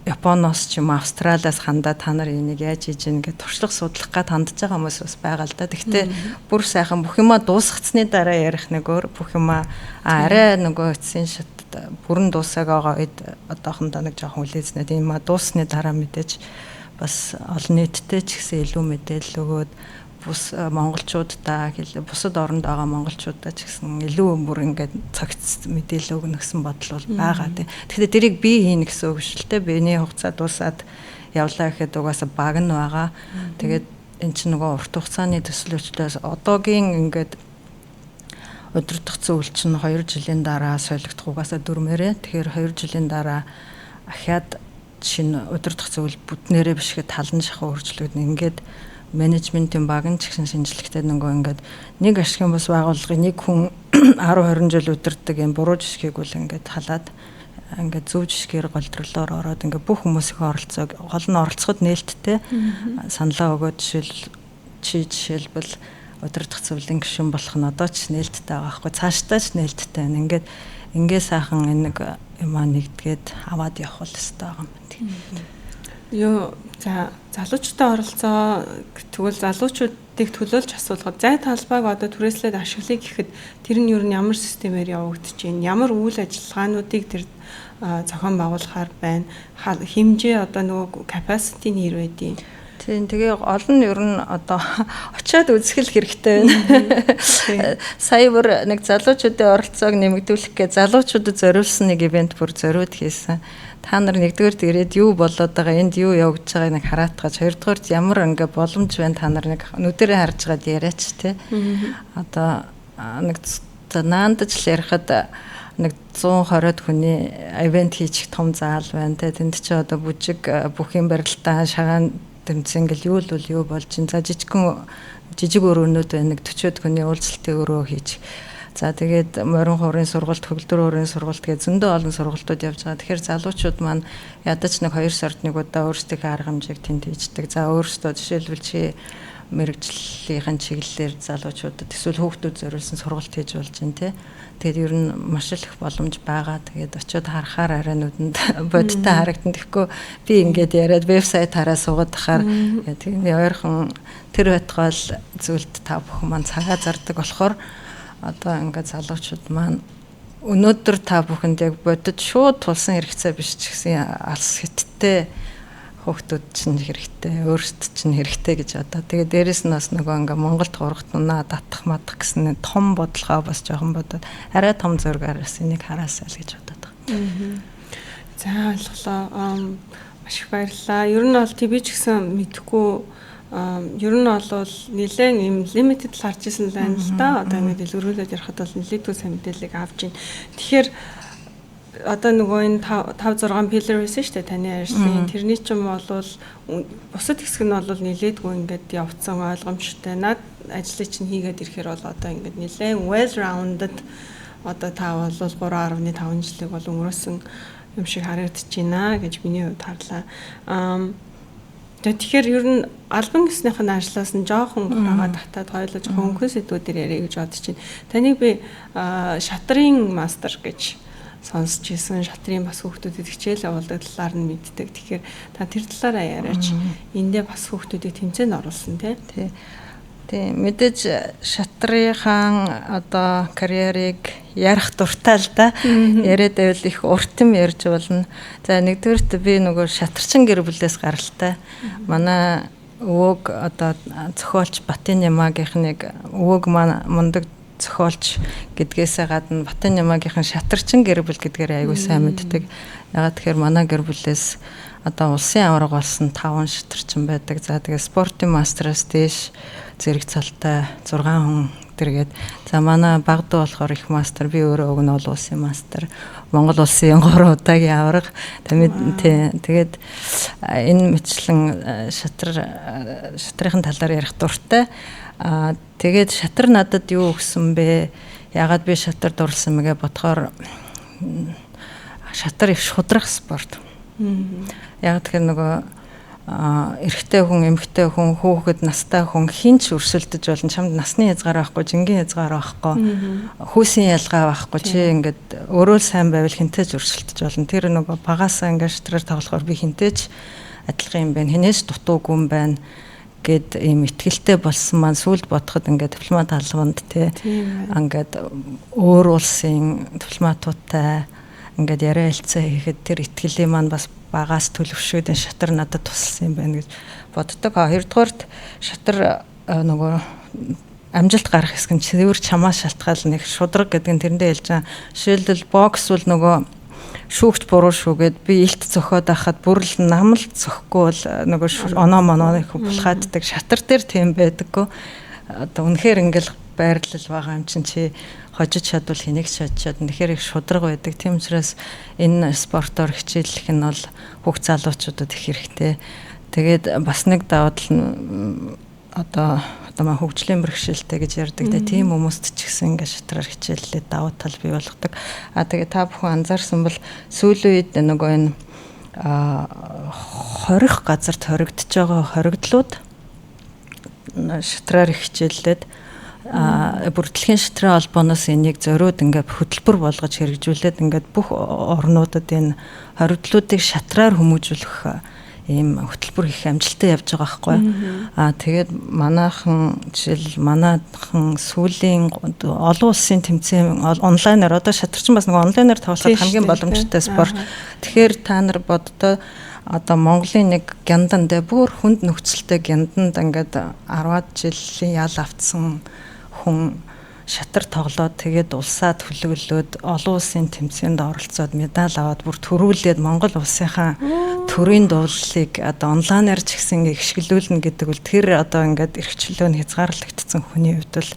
Японоос ч юм уу Австралиас хандаа та нар энийг яаж хийж ийн гэж туршлага судлах гад хандж байгаа хүмүүс бас байгаа л да. Гэхдээ бүр сайхан бүх юмаа дуусгацсны дараа ярих нэг өөр бүх юмаа арай нөгөө эцсийн шат бүрэн дуусааг байгаа үед одоохондоо нэг жоохон хүлээзнэ. Тийм юмаа дууссны дараа мэдээж бас олон нийттэй ч гэсэн илүү мэдээлэл өгөөд бус монголчуудаа бусад оронд байгаа монголчуудаа ч гэсэн илүү бүр ингээд цогц мэдээлэл өгнө гэсэн бодол бол байгаа тийм. Тэгэхээр тэрийг би хийнэ гэсэн үг шүү дээ. Биений хугацаа дуусаад явлаа гэхэд угаасаа баг нь байгаа. Тэгээд эн чинь нөгөө урт хугацааны төсөл өчлөөс одоогийн ингээд удирдах зөвлөл чинь 2 жилийн дараа солигдох угаасаа дүрмээрээ. Тэгэхээр 2 жилийн дараа ахиад шинэ удирдах зөвлөл бүтнээрээ биш гэхэд талан шахуу өөрчлөгдөн. Ингээд менежментийн баг нь ч гэсэн шинжлэхтэй нөгөө ингээд нэг ашигын бус байгууллагын нэг хүн 10 20 жил удирддаг юм буруу жишгийг үл ингээд халаад ингээд зөв жишгээр голдрлоор ороод ингээд бүх хүмүүсийн оролцоог гол нь оролцоход нээлттэй саналаа өгөөд чи жишээлбэл удирдах зөвлөлийн гишүүн болох нь одоо ч нээлттэй байгаа байхгүй цаашдаа ч нээлттэй байна. Ингээд ингээ сайхан энэ нэг юмаа нэгдгээд аваад явах л ёстой байгаа юм. Юу за залуучуудтай оролцоо тэгвэл залуучуудыг төлөөлж асуулгад зай талбайг одоо түрээслээд ашиглая гэхэд тэр нь ер нь ямар системээр явагдаж байна? Ямар үйл ажиллагаануудыг тэр зохион байгуулахаар байна? Хэмжээ одоо нөгөө capacity нь хэр байдгийг? Тийм, тэгээ олон нь ер нь одоо очиад үзэх л хэрэгтэй байна. Сая бүр нэг залуучуудын оролцоог нэмэгдүүлэх гэж залуучуудад зориулсан нэг ивент бүр зориуд хийсэн. Та нар нэгдүгээрт ирээд юу болоод байгаа, энд юу явагдаж байгааг нэг хараатгаж, хоёрдугаарт ямар ингээ боломж байна та нар нэг нүдэрээ харж байгаад яриач те. Одоо нэг наандаж л ярихад нэг 120-од хүний ивент хийчих том заал байна те. Тэнд чи одоо бүжиг бүх юм барилдаа шагаан тэмцээн гэл юу л бол юу болж чинь. За жижиг өрөөнүүд байна, нэг 40-од хүний уулзалтын өрөө хийж. За тэгээд морин хуурын сургалт, хөгөлдөр хуурын сургалт гэж зөндөө олон сургалтууд явж байгаа. Тэгэхээр залуучууд маань ядаж нэг 2 сард нэг удаа өөрсдийнхөө арга хэмжээг тэнд хийждэг. За өөрсдөө жишээлбэл чи мэрэгжлийнхэн чиглэлээр залуучуудад эсвэл хүүхдүүд зориулсан сургалт хийж болж байна те. Тэгээд ер нь маш их боломж байгаа. Тэгээд очиод харахаар арай нүдэнд бодтой харагдан. Тэгэхгүй би ингээд яриад вебсайт хараа суугаад тахаар тэгээд ойрхон тэр байтугай л зүйлд та бүхэн маань цагаа зардаг болохоор одоо ингээд залуучууд маань өнөөдөр та бүхэнд яг бодит шууд тулсан хэрэгцээ биш ч гэсэн алс хэттэй хүүхдүүд чинь хэрэгтэй, өөрсдөд чинь хэрэгтэй гэж бодоо. Тэгээ дээрэс нь бас нөгөө ингээ Монголд хургат унаа татах мадах гэсэн том бодлогоо бас жоохон бодоод арай том зургаар бас энийг хараасай л гэж бодоод байгаа. За ойлголоо. Маш их баярлалаа. Ер нь бол би ч гэсэн мэдэхгүй ер нь бол нэлээд юм limited л харж исэн л байна л да. Одоо ингээд дэлгэрүүлээд ярихад бол нэлээдгүй сайн мэдээллийг авч байна. Тэгэхээр одоо нөгөө энэ 5 6 pillar байсан шүү дээ таны ажлын. Тэрний чинь бол бусад хэсэг нь бол нэлээдгүй ингээд явцсан ойлгомжтой. Над ажлыг чинь хийгээд ирэхээр бол одоо ингээд нэлээд well rounded одоо та бол 3.5 жилиг бол өнгөрөөсөн юм шиг харагдаж байна гэж миний хувьд харлаа. Тэгэхээр ер нь албан ёсных нь ажлаас нь жоохон гураагаа татаад хоёулаа жоохон өнгөн сэдвүүдээр яриа гэж бодож байна. Таныг би шатрын мастер гэж сонсч ирсэн, шатрын бас хүүхдүүдэд хичээл явуулдаг талаар нь мэддэг. Тэгэхээр та тэр талаараа яриач. Эндээ бас хүүхдүүдийг тэмцээнд оруулсан тий. Тийм, мэдээж шатрынхаа одоо карьерийг ярих дуртай л да. Яриад байвал их урт юм ярьж болно. За нэгдүгээрт би нөгөө шатарчин гэр бүлээс гаралтай. Манай өвөөг одоо зохиолч Батын Ямаагийнхныг өвөөг маань мундаг зохиолч гэдгээсээ гадна Батын Ямаагийнхан шатарчин гэр бүл гэдгээр аягүй сайн мэддэг. Ягаад тэгэхээр манай гэр бүлээс одоо улсын аварга болсон 5 шатарчин байдаг. За тэгээ спортын мастераас дээш зэрэг цалтай 6 хүн тэргээд. За манай багадуу болохоор их мастер, би өөрөө уг нь бол улсын мастер. Монгол улсын 3 удаагийн аварга. Тэгээд энэ мэтлэн шатрын талаар ярих дуртай. Тэгээд шатар надад юу өгсөн бэ? Яагаад би шатар дурлсан мэгэ бодохоор шатар их шудрах спорт. Яг тэгэхээр нөгөө эрэгтэй хүн, эмэгтэй хүн, хүүхэд, настай хүн хин ч өрсөлдөж болно. Чамд насны хязгаар байхгүй, жингийн хязгаар байхгүй, хүүсийн ялгаа байхгүй. Чи ингээд өөрөө л сайн байвал хинтэй ч өрсөлдөж болно. Тэр нөгөө багасаа ингээд шатраар тоглохоор би хинтэй ч адилхан юм байна. Хинээс дутуугүй юм байна гэд ийм итгэлтэй болсон маань сүүлд бодоход ингээд дипломат албанд те ингээд өөр улсын дипломатуудтай ингээд яриа хэлцээ хийхэд тэр итгэлийн маань бас багаас төлөвшөөд энэ шатар надад тусалсан юм байна гэж боддог. Хоёрдугаарт шатар нөгөө амжилт гарах хэсэг нь цэвэр чамаас шалтгаална. Нэг шудраг гэдэг нь тэрэндээ хэлж байгаа. Жишээлбэл бокс бол нөгөө шүүгч буруу шүүгээд би илт цохиод байхад бүр л намал цохгүй бол нөгөө оноо моноо их булхааддаг. Шатар дээр тийм байдаггүй. Одоо үнэхээр ингээл байрлал байгаа юм чинь чи хожиж чадвал хэнийг ч чадчихад үнэхээр их шудраг байдаг. Тийм учраас энэ спортоор хичээллэх нь бол хүүхд залуучуудад их хэрэгтэй. Тэгээд бас нэг давуу тал нь одоо маа хөгжлийн бэрхшээлтэй гэж ярьдаг. Тийм хүмүүст ч гэсэн ингээд шатраар хичээллээ давуу тал бий болгодог. А тэгээ та бүхэн анзаарсан бол сүүлийн үед нөгөө энэ хорих газарт хоригдож байгаа хоригдлууд шатраар хичээллээд бүр дэлхийн шатрын холбооноос энийг зориуд ингээд хөтөлбөр болгож хэрэгжүүлээд ингээд бүх орнуудад энэ хоригдлуудыг шатраар хүмүүжүүлэх Ийм хөтөлбөр их амжилттай явж байгаа байхгүй. Тэгээд манайхан жишээл манайхан сүүлийн олон улсын тэмцээн онлайнаар одоо шатарчин бас нэг онлайнаар тоглоход хамгийн боломжтой спорт. Тэгэхээр та нар боддоо одоо Монголын нэг гянданд бүр хүнд нөхцөлтэй гянданд ингээд 10-аад жилийн ял автсан хүн шатар тоглоод тэгээд улсаа төлөөлөөд олон улсын тэмцээнд оролцоод медаль аваад бүр төрүүлээд Монгол улсынхаа төрийн дуулалыг одоо онлайнаар ч гэсэн ихшгэлүүлнэ гэдэг бол тэр одоо ингээд эрх чөлөө нь хязгаарлагдсан хүний хувьд бол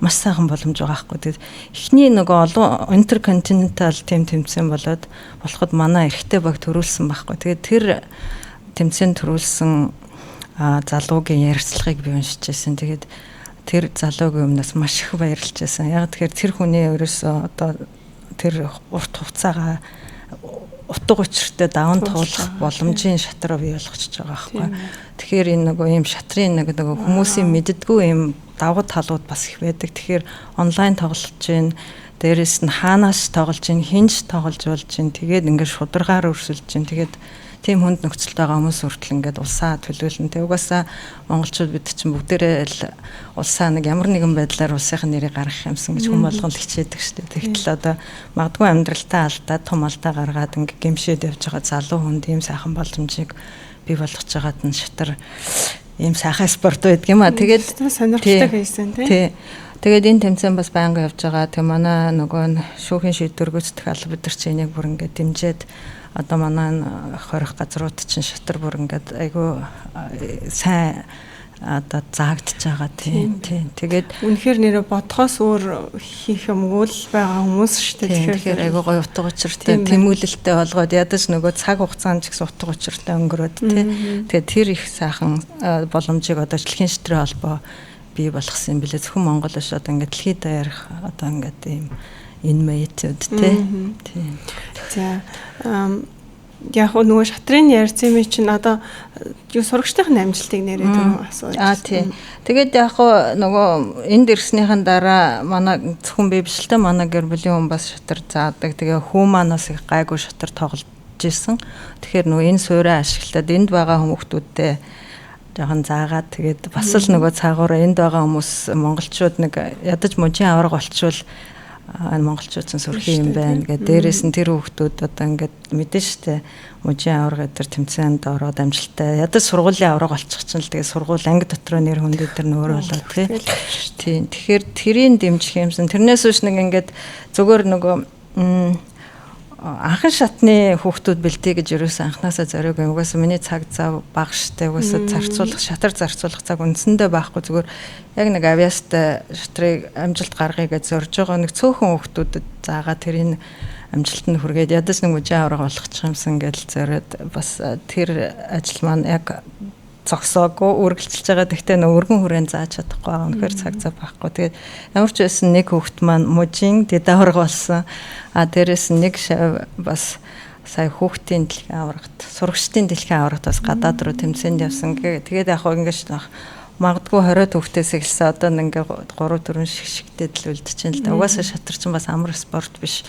маш сайхан боломж байгаа байхгүй. Тэгээд эхний нөгөө олон интерконтинентал тим тэмцээн болоод болоход манай эрэгтэй баг төрүүлсэн байхгүй. Тэгээд тэр тэмцээнд төрүүлсэн залуугийн ярилцлагыг би уншиж байсан. Тэгээд тэр залуугийн өмнөөс маш их баярлж байсан. Яг тэгэхээр тэр хүний ерөөсөө одоо тэр урт хугацаагаа утга учиртай даван туулах боломжийн шатраа бий болгочихж байгаа байхгүй. Тэгэхээр энэ нөгөө ийм шатрын нэг нөгөө хүмүүсийн мэддэггүй ийм давуу талууд бас их байдаг. Тэгэхээр онлайн тоглож гин, дээрэс нь хаанаас тоглож гин, хинж тоглож болж гин, тэгээд ингээд шударгаар өрсөлдөж гин, тэгээд тийм хүнд нөхцөлд байгаа хүмүүс хүртэл ингээд улсаа төлөөлнө. Тэг угаасаа монголчууд бид чинь бүгдээрээ л улсаа нэг ямар нэгэн байдлаар улсынхаа нэрийг гаргах юмсан гэж хүн болгон л хичээдэг шүү дээ. Тэгтэл одоо магадгүй амьдралтаа алдаад том алдаа гаргаад ингээд гэмшээд явж байгаа залуу хүн тийм сайхан боломжийг бий болгож байгаад нь шатар ийм сайхан спорт байдаг юм а. Тэгээд сонирхолтой байсан тий. Тэгээд энэ тэмцээн бас байнга явж байгаа. Тэг манай нөгөө шүүхийн шийдвэр гүйцэтгэх алба бид нар чи энийг бүр ингээд дэмжиж одоо манай хорих газрууд чинь шатар бүр ингээд айгүй сайн одоо заагдчихж байгаа тийм. Тэгээд үнэхээр нэрэ бодхоос өөр хийх юмгүй л байгаа хүмүүс шүү дээ. Тэгэхээр айгүй гоё утга учиртай тэмүүлэлтэй болгоод ядаж нөгөө цаг хугацаанд ч гэсэн утга учиртай өнгөрөөд тий. Тэгээд тэр их сайхан боломжийг одоо дэлхийн шатрын холбоо бий болгосон юм билээ. Зөвхөн Монгол биш одоо ингээд дэлхийд даяарх одоо ингээд ийм инмейтүүд тий. Тийм. За яг нөгөө шатрын ярьсан юм чинь одоо юу сурагчдын амжилтыг нэрээ түрүү асууж. Тий. Тэгээд яг нөгөө энд ирснийхэн дараа манай зөвхөн би биш л дээ манай гэр бүлийн хүн бас шатар заадаг. Тэгээ хүү маань бас их гайгүй шатар тоглож исэн. Тэгэхээр нөгөө энэ суураа ашиглаад энд байгаа хүмүүстүүдтэй жоохон заагаад тэгээд бас л нөгөө цаагаараа энд байгаа хүмүүс монголчууд нэг ядаж мужийн аварга болчвол монголчууд ч сөрхий юм байна гэдэг. Дээрээс нь тэр хүүхдүүд одоо ингээд мэдэн штэ мужийн аварга дээр тэмцээнд ороод амжилттай. Ядаж сургуулийн аварга болчих чинь л тэгээ сургууль анги дотроо нэр хүнд дээр нөөр болоо тий. Тийм. Тэгэхээр тэрийг дэмжих юмсан. Тэрнээс биш нэг ингээд зүгээр нөгөө анхан шатны хүүхдүүд бэлдээ гэж ерөөсөн анханасаа зориог юм. Угаасаа миний цаг зав бага штэ. Угаасаа зарцуулах, шатар зарцуулах цаг үндсэндээ байхгүй. Зүгээр яг нэг авьяастай шатрыг амжилт гаргая гэж зорж байгаа нэг цөөхөн хүүхдүүдэд заагаа тэрийг амжилтанд хүргээд ядаж нэг үжин авраг болгочих юмсан гэж зориод бас тэр ажил маань яг зогсоогүй үргэлжилж байгаа. Гэхдээ нөө өргөн хүрээнд зааж чадахгүй байгаа. Үнэхээр цаг зав байхгүй. Тэгээд ямар ч байсан нэг хүүхэд маань мужийн дэд аварга болсон. А дээрэс нь нэг шав бас сая хүүхдийн дэлхийн аваргат, сурагчдын дэлхийн аваргат бас гадаад руу тэмцээнд явсан. Тэгээд яг хөө ингэж магадгүй 20 хүүхдээс эхэлсэн одоо ингээ 3 4 шиг шигтэй л үлдчихээн л да. Угаасаа шатар чинь бас амар спорт биш.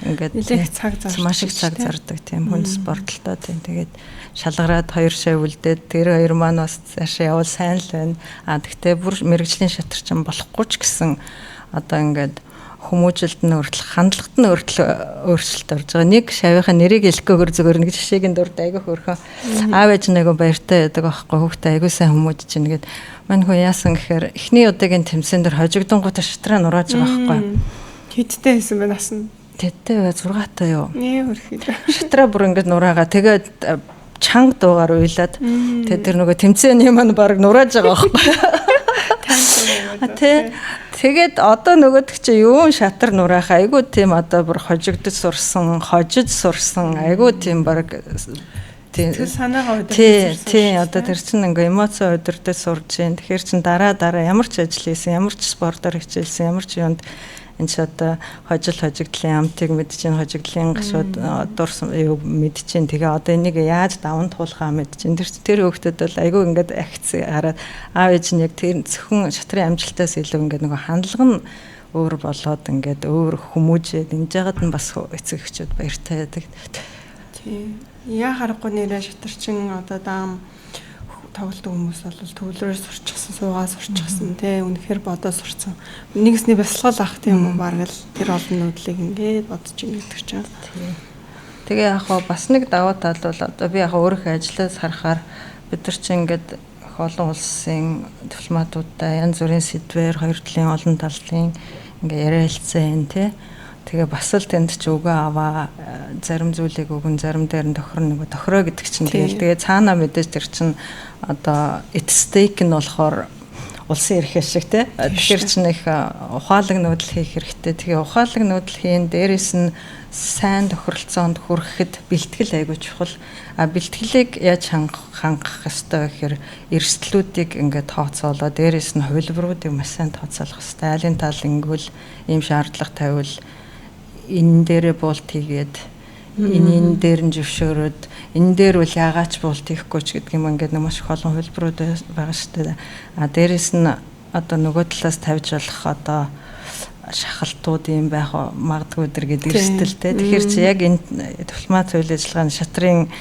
Ингээд нэлээх цаг зардаг. Маш их цаг зардаг тийм хүн спорт л доо тийм. Тэгээд шалгараад 2 шав үлдээд тэр хоёр маань бас цаашаа явал сайн л байна. А тэгтээ бүр мэрэгжлийн шатар чинь болохгүй ч гэсэн одоо ингээд хүмүүжилт нь хүртэл хандлагат нь хүртэл өөрчлөлт орж байгаа. Нэг шавийнхаа нэрийг хэлэхгүйгээр зүгээр нэг жишээгийн дурд айгүй хөөрхөн. Аав ээж нь айгүй баяртай байдаг аахгүй хүүхдээ айгүй сайн хүмүүжиж чинь гээд мань хүн яасан гэхээр эхний удаагийн тэмцээн дээр хожигдонгуудаа шатраа нурааж байгаа байхгүй. Хэдтэй байсан бэ нас нь? Тэдтэй бай 6 та юу. Нээ хөрхий. Шатраа бүр ингээд нураагаа тэгээд чанга дуугаар уйлаад тэгээд тэр нөгөө тэмцээний маань баг нурааж байгаа байхгүй. Тэ. Тэгээд одоо нөгөөдөг чи юун шатар нураах айгүй тийм одоо бүр хожигдож сурсан, хожиж сурсан айгүй тийм баг тийм санаагаа удирдах. Тийм одоо тэр чинь ингээ эмоци удирдах сурж гин. Тэгэхээр чин дараа ямар ч ажил хийсэн, ямар ч спортоор хичээлсэн, ямар ч юунд энэ ч одоо хожил хожигдлын амтыг мэдчихээн, хожигдлын гашууд дурсан юу мэдчихээн. Тэгээ одоо энийг яаж даван туулахаа мэдчихээн. Тэр хүүхдэд бол айгүй ингээд агц хараад аав ээж нь яг тэр зөвхөн шатрын амжилтаас илүү ингээд нөгөө хандлага нь өөр болоод ингээд өөр хүмүүжээд энэ жагаад нь бас эцэг эхчүүд баяртай байдаг. Тийм. Яа харахгүй нэрээ шатарчин одоо даам тоглодог хүмүүс бол төвлөрөөр сурчихсан, суугаа сурчихсан тий, үнэхээр бодоо сурцсан. Нэгсний бясалгал ах тийм үү, бараг л тэр олон нүүдлийг ингээд бодож ингэдэг чинь. Тэгээ яг хаа бас нэг давуу тал бол одоо би яг өөрийнхөө ажлаас харахаар бид нар чинь ингээд их олон улсын дипломатуудтай янз бүрийн сэдвээр хоёр талын олон талын ингээ яриалцсан юм тий. Тэгээ бас л тэнд чи өгөө аваа, зарим зүйлийг өгөн, зарим дээр нь тохирно, нөгөө тохироо гэдэг чинь тэгэл тэгээ цаанаа мэдээж тэр чинь одоо at stake нь болохоор улсын эрх шиг тий. Тэгэхээр чинь их ухаалаг нүүдэл хийх хэрэгтэй. Тэгээ ухаалаг нүүдэл хийн, дээрэс нь сайн тохиролцоонд хүрэхэд бэлтгэл айгүй чухал. А бэлтгэлийг яаж хангах ёстой гэхээр эрсдлүүдийг ингээд тооцоолоо, дээрэс нь хувилбаруудыг маш сайн тооцоолох ёстой. Айлын тал ингэвэл ийм шаардлага тавиул энэ дээрээ буулт хийгээд, энэ дээр нь зөвшөөрөөд, энэ дээр бол яагаач буулт хийхгүй ч гэдэг юм, ингээд нэг маш их олон хувилбарууд байгаа шүү дээ. А дээрэс нь одоо нөгөө талаас тавьж болох одоо шахалтууд юм байх магадгүй дэр гэдэг эрсдэл те. Тэгэхээр чи яг энэ дипломат үйл ажиллагааны шатрын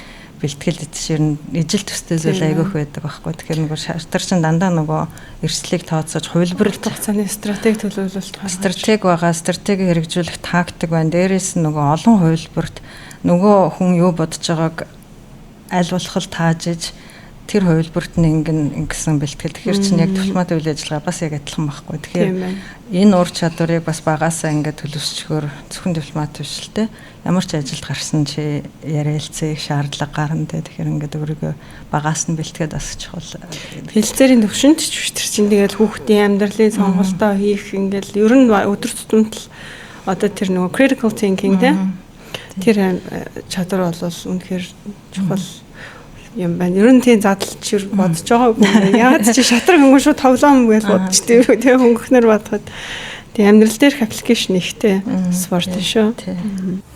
бэлтгэл жишээ нь ижил төстэй зүйл айгүйх байдаг байхгүй. Тэгэхээр нөгөө шатар чинь дандаа нөгөө эрсдлийг тооцоож хувилбарлах хугацааны стратеги төлөвлөлт гаргаж, стратеги байгаа, стратеги хэрэгжүүлэх тактик байна. Дээрээс нь нөгөө олон хувилбарт нөгөө хүн юу бодож байгааг аль болох л тааж иж тэр хувилбарт нь ингэн ингэсэн бэлтгэл. Тэгэхээр чинь яг дипломат үйл ажиллагаа бас яг адилхан байхгүй. Тэгэхээр энэ ур чадварыг бас багасаа ингээд төлөвсчгөр зөвхөн дипломат биш л те. Ямар ч ажилд гарсан чи яриалцэх шаардлага гарна те. Тэгэхээр ингээд өөрийгөө багаас нь бэлтгээд бас чухал. Хэлцээрийн төвшөнд ч биш, тэр чинь тэгэл хүүхдийн амьдралын сонголтоо хийх ингээл ер нь өдөр тутамд л одоо тэр нөгөө critical thinking те. Тэр чадвар бол үнэхээр чухал юм байна. Ер нь тийм задлж ер бодож байгаагүй. Яагаад чи шатар хөнгөн шууд тоглоом гэж бодож тийм тийм хөнгөхнөр бодоход тийм амьдрал дээрх application ихтэй спорт шүү.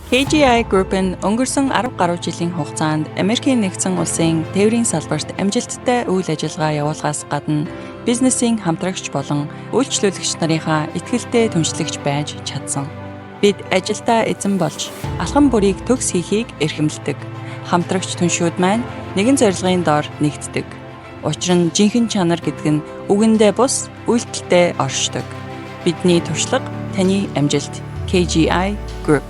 KGI Group нь өнгөрсөн 10 гаруй жилийн хугацаанд Америкийн нэгдсэн улсын тээврийн салбарт амжилттай үйл ажиллагаа явуулахаас гадна бизнесийн хамтрагч болон үйлчлүүлэгч нарынхаа итгэлтэй түншлэгч байж чадсан. Бид ажилдаа эзэн болж алхам бүрийг төгс хийхийг эрхэмлэдэг. Хамтрагч түншүүд маань нэгэн зорилгын дор нэгддэг. Учир нь жинхэнэ чанар гэдэг нь үгэндээ бус үйлдэлдээ оршдог. Бидний туршлага, таны амжилт. KGI Group.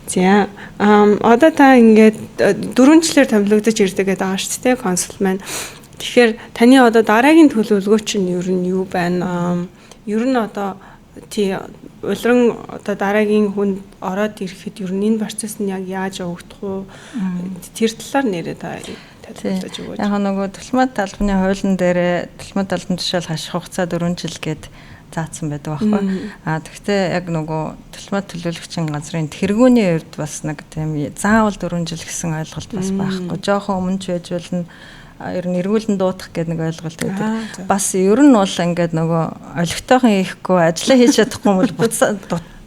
За, одоо та ингээд 4 жилээр томилогдож ирдэг гэдэг байгаа шүү дээ, консул маань. Тэгэхээр таны одоо дараагийн төлөвлөгөө чинь ер нь юу байна? Ер нь одоо тий улиран одоо дараагийн хүнд ороод ирэхэд ер нь энэ процесс нь яг яаж явагдах вэ? Тэр талаар нэрээ та тайлбарлаж өгөөч. Яг нөгөө дипломат албаны хуулийн дээр дипломат албан тушаал хаших хугацаа 4 жил гээд заасан байдаг байхгүй. А тэгвэл яг нөгөө дипломат төлөөлөгчийн газрын тэргүүний хувьд бас нэг тийм заавал 4 жил гэсэн ойлголт бас байхгүй. Жохон өмнө ч байж болно, ер нь эргүүлэн дуудах гэдэг нэг ойлголт байдаг. Бас ер нь бол ингээд нөгөө олигтойхон хийхгүй, ажиллаа хийж чадахгүй бол буцаа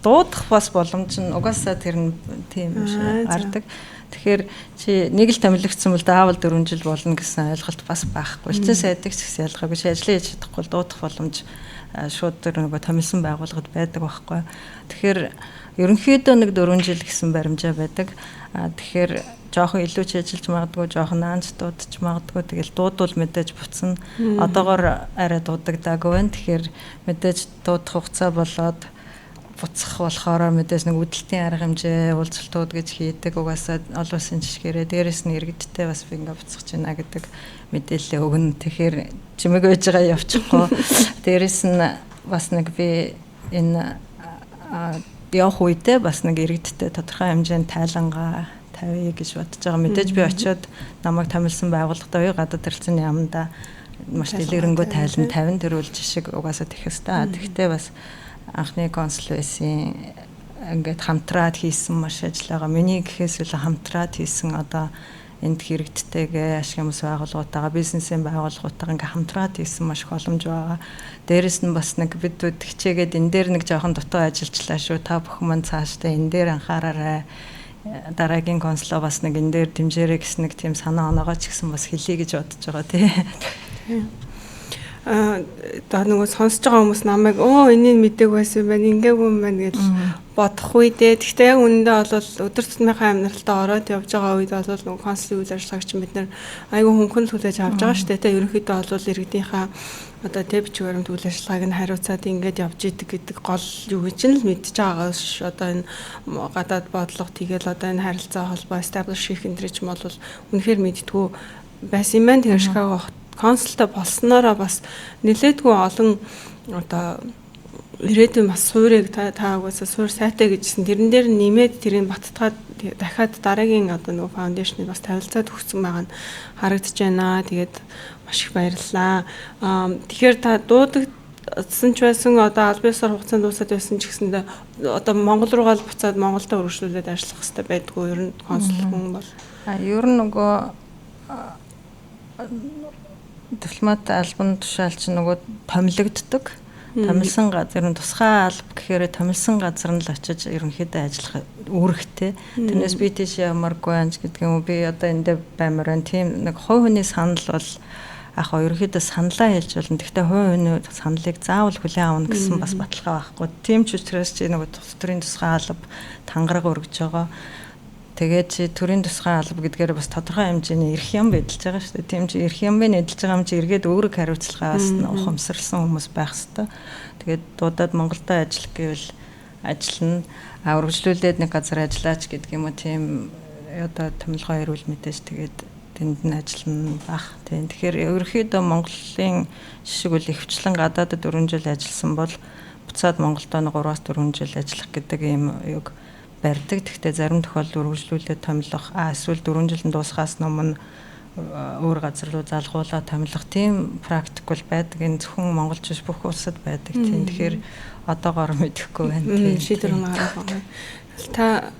дуудах бас боломж нь угаасаа тэр нь тийм гардаг. Тэгэхээр чи нэг л томилогдсон бол заавал 4 жил болно гэсэн ойлголт бас байхгүй. Элчин сайдыг ч гэсэн ялгаагүй, чи ажиллаа хийж чадахгүй бол дуудах боломж шууд тэр нөгөө томилсон байгууллагад байдаг байхгүй. Тэгэхээр ерөнхийдөө нэг 4 жил гэсэн баримжаа байдаг. Тэгэхээр жоохон илүү ч ажиллаж магадгүй, жоохон наанч дуудаж магадгүй. Тэгэл дуудвал мэдээж буцна. Одоогор арай дуудагдаагүй байна. Тэгэхээр мэдээж дуудах хугацаа болоод буцах болохоор мэдээж нэг үүдэлтийн арга хэмжээ, уулзалтууд гэж хийдэг. Угаасаа олон улсын жишгээрээ дээрэс нь иргэдтэй бас би ингээ буцах гэж байна гэдэг мэдээлэл өгнө. Тэгэхээр чимээг байж байгаа явчихгүй. Дээрэс нь бас нэг би энэ явах үедээ бас нэг иргэдтэй тодорхой хэмжээнд тайлангаа тавья гэж бодож байгаа. Мэдээж би очиод намайг томилсон байгууллагатай оюу гадаад харилцааны яамдаа маш дэлгэрэнгүй тайлан тавина. Тэр үл жишг угаасаа тех ёстой. Тэгэхдээ бас анхны консул байсан ингээд хамтраад хийсэн маш ажил байгаа. Миний гэхээс илүү хамтраад хийсэн одоо энд хэрэгттэйгээ ашиг юмс байгууллагуудтайгаа, бизнесийн байгууллагуудтайгаа ингээ хамтраад хийсэн маш их боломж байгаа. Дээрэс нь бас нэг бид хичээгээд энэ дээр нэг жоохон дутуу ажиллажлаа шүү. Та бүхэн мань цаашдаа энэ дээр анхаараарай, дараагийн консулоо бас нэг энэ дээр дэмжээрэй гэсэн нэг тийм санаа оноогоо ч гэсэн бас хэлье гэж бодож байгаа тий. Одоо нөгөө сонсож байгаа хүмүүс намайг энийг мдээгүй байсан юм байна, ингээгүй юм байна гэж бодох үедээ. Гэхдээ яг үнэндээ бол өдөр тутмынхаа амьдралтаа ороод явж байгаа үед бол нөгөө консулын үйл ажиллагааг чинь бид нэр айгүй хөнгөн хүлээж авч байгаа шүү дээ. Тэ ерөнхийдөө бол иргэдийнхаа одоо тэ бичиг баримт үйл ажиллагааг нь хариуцаад ингээд явж идэг гэдэг гол юу гэж нь л мэдж байгаагаас одоо энэ гадаад бодлого тэгэл одоо энэ харилцаа холбоо establish хийх энэ ч юм бол үнэхээр мэдтгүү байсан юм байна. Тэгэхээр Шикаго консултай болсноороо бас нэлээдгүй олон одоо ирээдүйн бас суурийг та угаасаа суур сайтай гэжсэн. Тэрэн дээр нэмээд тэрийг баттгаад дахиад дараагийн одоо нөгөө фаундейшныг бас тавилцаад өгсөн байгаа нь харагдаж байна. Тэгээд маш их баярлалаа. Тэгэхээр та дуудагдсан ч байсан одоо аль биесээр хугацаанд дуусаад байсан ч гэсэндээ одоо Монгол руугаа л буцаад Монголдо үргэлжлүүлээд ажиллах хэрэгтэй байдгүй ер нь консул хүн бол. Ер нь нөгөө дипломат албан тушаал чинь нөгөө томилогддог. Томилсон газар нь тусгай алба гэхээр томилсон газар нь л очиж ерөнхийдөө ажиллах үүрэгтэй. Тэрнээс би тийш ямаргүй анж гэдэг юм уу, би одоо эндээ баймаар байна. Тийм нэг хувь хүний санал бол яг хоо ерөнхийдөө саналаа хэлж болно. Гэхдээ хувь хүний саналыг заавал хүлээн авна гэсэн бас баталгаа байхгүй. Тийм ч учраас чи нөгөө төрийн тусгай алба тангараг өргөж байгаа. Тэгээд чи төрийн тусгай алба гэдгээр бас тодорхой хэмжээний эрх юм эдэлж байгаа шүү дээ. Тийм чи эрх юм эдэлж байгаа юм чи эргээд өөрөг хариуцлагаас ухамсарлсан хүмүүс байх хэвээр. Тэгээд дуудаад Монголдо ажиллах гэвэл ажиллана. А үргэлжлүүлээд нэг газар ажиллаач гэдэг юм уу, тийм одоо томилгоо ирүүл мэдээж тэгээд тэнд нь ажиллана бах. Тийм. Тэгэхээр ерөнхийдөө Монголын жишг үл ихвчлэн гадаадд 4 жил ажилласан бол буцаад Монголдо 3-4 жил ажиллах гэдэг ийм юг барьдаг. Гэхдээ зарим тохиолдолд үргэлжлүүлээд томилох, эсвэл 4 жилийн дуусахаас өмнө өөр газар руу залгуулаад томилох тийм практик бол байдаг. Энэ зөвхөн монголч биш бүх улсад байдаг. Тийм. Тэгэхээр одоогоор мэдэхгүй байна. Тийм. Шийдвэр гаргах байгаа. Та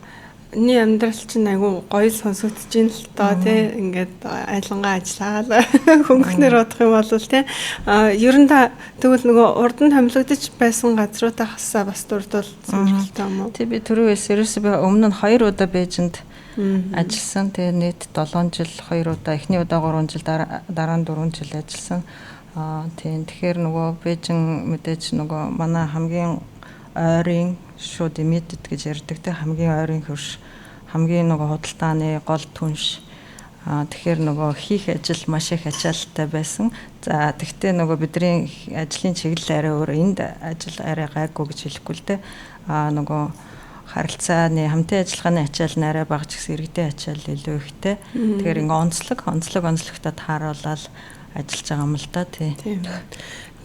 миний амьдрал чинь айгүй гоё сонсогдож байна л доо тий. Ингээд айлангаа ажиллаад хөнгөнөр бодох юм бол тий. Ер нь та тэгвэл нөгөө урд нь томилогдож байсан газруудаа хасаа бас дурдвал сонирхолтой юм уу? Тий, би түрүү хэлсэн. Ерөөсөө би өмнө нь 2 удаа Бээжинд ажилласан. Тэгээ нийт 7 жил 2 удаа, эхний удаа 3 жил, дараа нь 4 жил ажилласан. Тийм. Тэгэхээр нөгөө Бээжин мэдээж нөгөө манай хамгийн ойрын шууд immediate гэж ярьдаг те, хамгийн ойрын хөрш, хамгийн нөгөө худалдааны гол түнш. Тэгэхээр нөгөө хийх ажил маш их ачаалттай байсан. За тэгтээ нөгөө бидний ажлын чиглэл арай өөр, энд ажил арай гайгүй гэж хэлэхгүй л те. Нөгөө харилцааны хамтын ажиллагааны ачаал нь арай бага ч гэсэн иргэдийн ачаал илүү ихтэй. Тэгэхээр ингээ онцлогтой тааруулаад ажиллаж байгаа юм л да тий.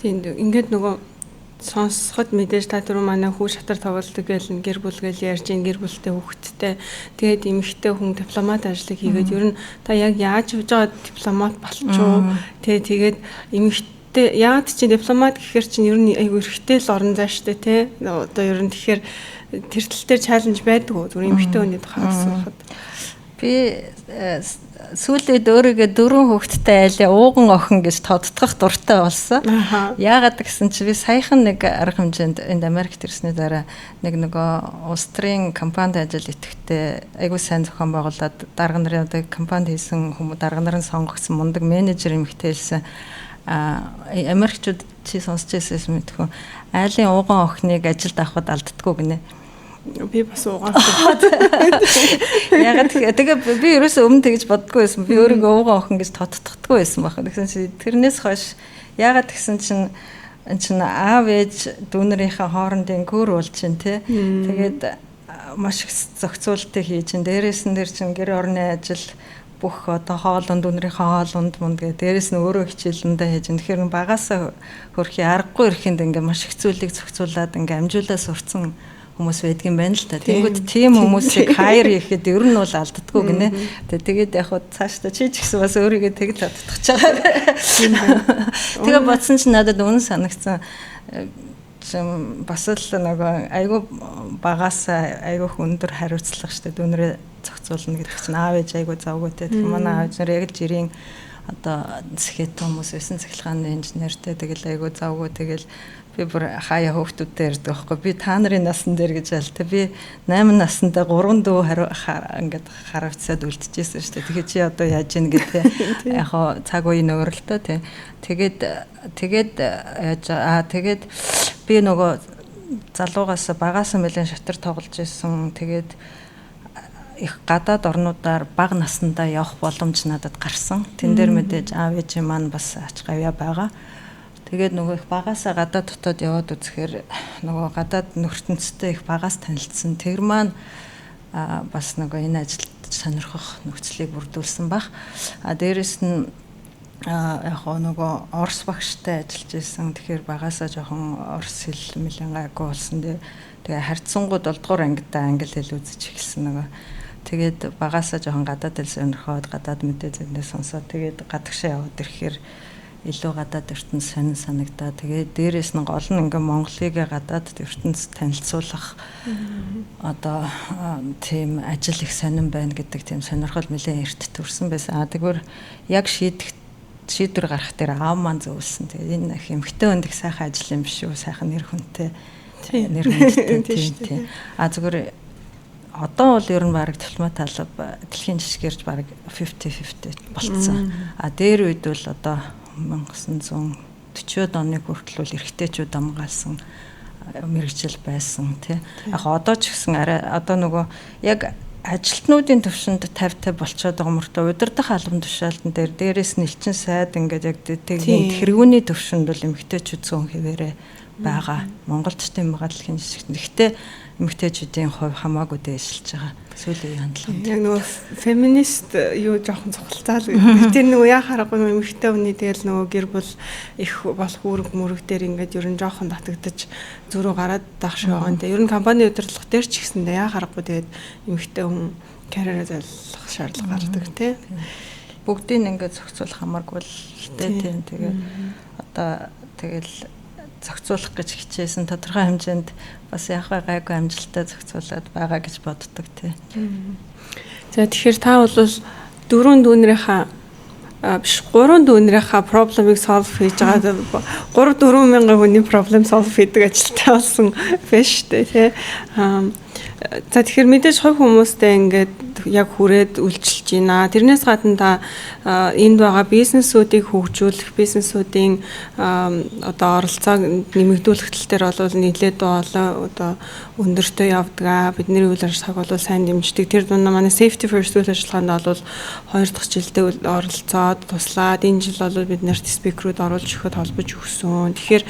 Тийм. Ингээд нөгөө сонсоход мэдээж та түрүү манай хүү шатар тоглодог гэл гэр бүл гэл ярьж ин гэр бүлтэй хүүхэдтэй тэгээд эмэгтэй хүн дипломат ажлыг хийгээд ер нь та яг яаж явж байгаа дипломат болчихоо тий. Тэгээд эмэгтэй яагаад чи дипломат гэхэр чинь ер нь айгүй эрэгтэй л орон зай штэ тий. Одоо ер нь тэгэхээр тэр тал дээр чаленж байдаг уу зүгээр эмэгтэй хүний тухай асуухад? Би сүүлээд өөрийгөө 4 хүүхэдтэй айлын ууган охин гэж тодтгох дуртай болсон. Яагаад гэсэн чи би саяхан нэг арга хэмжээнд энд Америкт ирсний дараа нэг нөгөө улс төрийн компанид ажил итгэвтэй айгүй сайн зохион байгуулад дарга нарын одоо компанид хийсэн хүмүүс дарга нарын сонгогдсон мундаг менежер эмэгтэй хэлсэн. Америкчууд чи сонсч ирсээс мэдхүү айлын ууган охиныг ажилд авахд алддаггүй гинэ. Би бас уугаан. Ягаад тэгээ би ерөөсөө өмнө тэгж боддгоо байсан. Би өөрийгөө уугаан охин гэж тодтохдгоо байсан байх. Тэгсэн чи тэрнээс хойш ягаад тэгсэн чинь эн чинь аав ээж дүүнэрийнхээ хоорондын гүр бол чинь тий. Тэгээд маш их зохицуултыг хийж чинь дээрээс нь тэр чинь гэр орны ажил бүх одоо хоолунд дүүнэрийнхээ хоолунд мунд гэ дээрээс нь өөрөө хичээлэндээ хийж. Тэгэхээр багасаа хөрхи аргагүй ирэхэнд ингээ маш их зүйлийг зохицуулаад ингээ амжуулаа сурцсан хүмүүс байдгийн байна л та. Тэнгүүд тийм хүмүүсийг хайр хийхэд ер нь бол алддаггүй гинэ. Тэгээд яг хуу цаашдаа чи ч гэсэн бас өөрийгөө тэг татдах чагаа. Тэгээ бодсон чинь надад үнэн санагдсан. Бас л нөгөө айгүй багасаа айгүй өндөр хариуцлага штэ дүүнрээ зохицуулна гэдэг чинь аав ээж айгүй завгүй те. Тэгэхээр манай аав ээж нар яг л жирийн одоо сэхэт хүмүүс байсан, цахилгааны инженертэй тэгэл айгүй завгүй тэгэл Би бүр хаяа хөөхтүүдтэй ярьдаг байхгүй. Би та нарын насан дээр гэж аль та би 8 наснда 3 дүү хариу ингээд харавцаад үлдчихсэн шүү дээ. Тэгэхээр чи одоо яаж ийн гэдэг яг хоо цаг үеийн өөрөлтөө тий. Тэгээд тэгээд яаж тэгээд би нөгөө залуугаас багаас нэлээд шатар тоглож исэн. Тэгээд их гадаад орнуудаар бага наснда явах боломж надад гарсан. Тэн дээр мэдээж аав ээжийн маань бас ач гавьяа байгаа. Тэгээд нөгөө их багасаа гадаад дотоод яваад үзэхээр нөгөө гадаад нөхөртөнцтэй их багаас танилцсан. Тэр маань бас нөгөө энэ ажилд сонирхох нөхцөлийг бүрдүүлсэн баг. А дээрэс нь яг гоо нөгөө орс багштай ажиллаж исэн. Тэгэхээр багасаа жоохон орс хэл нэлээд гайгүй болсон. Тэгээ харьцангуй 7 дугаар ангидаа англи хэл үзэж эхэлсэн нөгөө. Тэгээд багасаа жоохон гадаад хэл сонирхоод гадаад мэдээ зэндээ сонсоод тэгээд гадагшаа яваад ирэхээр илүү гадаад ертөнц сонин санагдаа. Тэгээд дээрэс нь гол нь ингээ Монголыг гадаад ертөнц танилцуулах одоо тийм ажил их сонин байна гэдэг тийм сонирхол нэлээд эрт төрсэн байсан. А тэгвэр яг шийдвэр гаргах дээр аав маань зөвлөсөн. Тэгээд энэ их эмэгтэй хүнд их сайхан ажил юм биш үү? Сайхан нэр хүнтэй. Нэр хүндтэй тийм. А зүгээр одоо бол ер нь бараг дипломат алба дэлхийн жишгэрж бараг 50-50 болцсон. А дээр үед бол одоо 1940-од оны хүртэл бол эрэгтэйчүүд хамгаалсан мэргэжил байсан тий. Яг одоо ч гэсэн арай одоо нөгөө яг ажилтнуудын төвшөнд 50-50 болцоод байгаа мөртөө удирдах албан тушаалтан дээр дээрээс нь элчин сайд ингээд яг тэгний тэргүүний төвшөнд бол эмэгтэйчүүд зүүн хэвээрээ байгаа. Монголд ч тийм байгаа дэлхийн жишгт. Гэхдээ эмэгтэйчүүдийн хувь хамаагүй дээшилж байгаа. Сүүлийн үеийн хандлаганд. Яг нөгөө феминист юу жоохон цуглацаа л гэдэг. Тэр нөгөө яа харахгүй нөгөө эмэгтэй хүний тэгэл нөгөө гэр бүл их болох үүрэг мөрөг дээр ингээд ер нь жоохон татагдаж зөрүү гараад байх шиг байгаа юм. Ер нь компани удирдлага дээр ч гэсэндээ яа харахгүй тэгээд эмэгтэй хүн карьераа залах шаардлага гардаг тий. Бүгдийг ингээд зохицуулах хамааргүй л дээ тийм. Тэгээд одоо тэгэл зохицуулах гэж хичээсэн тодорхой хэмжээнд бас яг гайгүй амжилттай зохицуулаад байгаа гэж боддог тий. За тэгэхээр та бол дөрвөн дүүнрийнхаа биш гурван дүүнрийнхаа problem-ыг solve хийж байгаа 3 4 мянган хүний problem solve хийдэг ажилтай болсон байна шүү дээ тий. За тэгэхээр мэдээж хувь хүмүүстэй ингээд яг хүрээд үйлчилж байна. Тэрнээс гадна та энд байгаа бизнесүүдийг хөгжүүлэх, бизнесүүдийн одоо оролцоог нэмэгдүүлэх тал дээр бол нэлээд олон одоо өндөртөө явдаг. Бидний үйл ажиллагааг бол сайн дэмждэг. Тэр дундаа манай Safety First үйл ажиллагаанд бол 2 дахь жилдээ оролцоод туслаад энэ жил бол бид нарт speaker-үүд оруулж өгөхөд холбож өгсөн. Тэгэхээр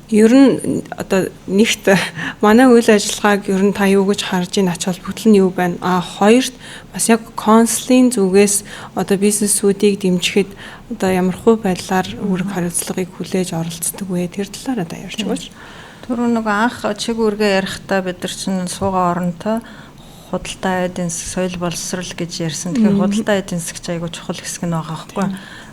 ер нь одоо нэгт манай үйл ажиллагааг ер нь та юу гэж харж ийн ач холбогдол нь юу байна? А хоёрт бас яг консулын зүгээс одоо бизнесүүдийг дэмжихэд одоо ямархуу байдлаар үүрэг хариуцлагыг хүлээж оролцдог вэ? Тэр талаараа та ярьж өгөөч. Түрүү нөгөө анх чиг үүргээ ярихдаа бид нар чинь суугаа оронтой худалдаа эдийн засаг, соёл боловсрол гэж ярьсан. Тэгэхээр худалдаа эдийн засагч айгүй чухал хэсэг нь байгаа байхгүй.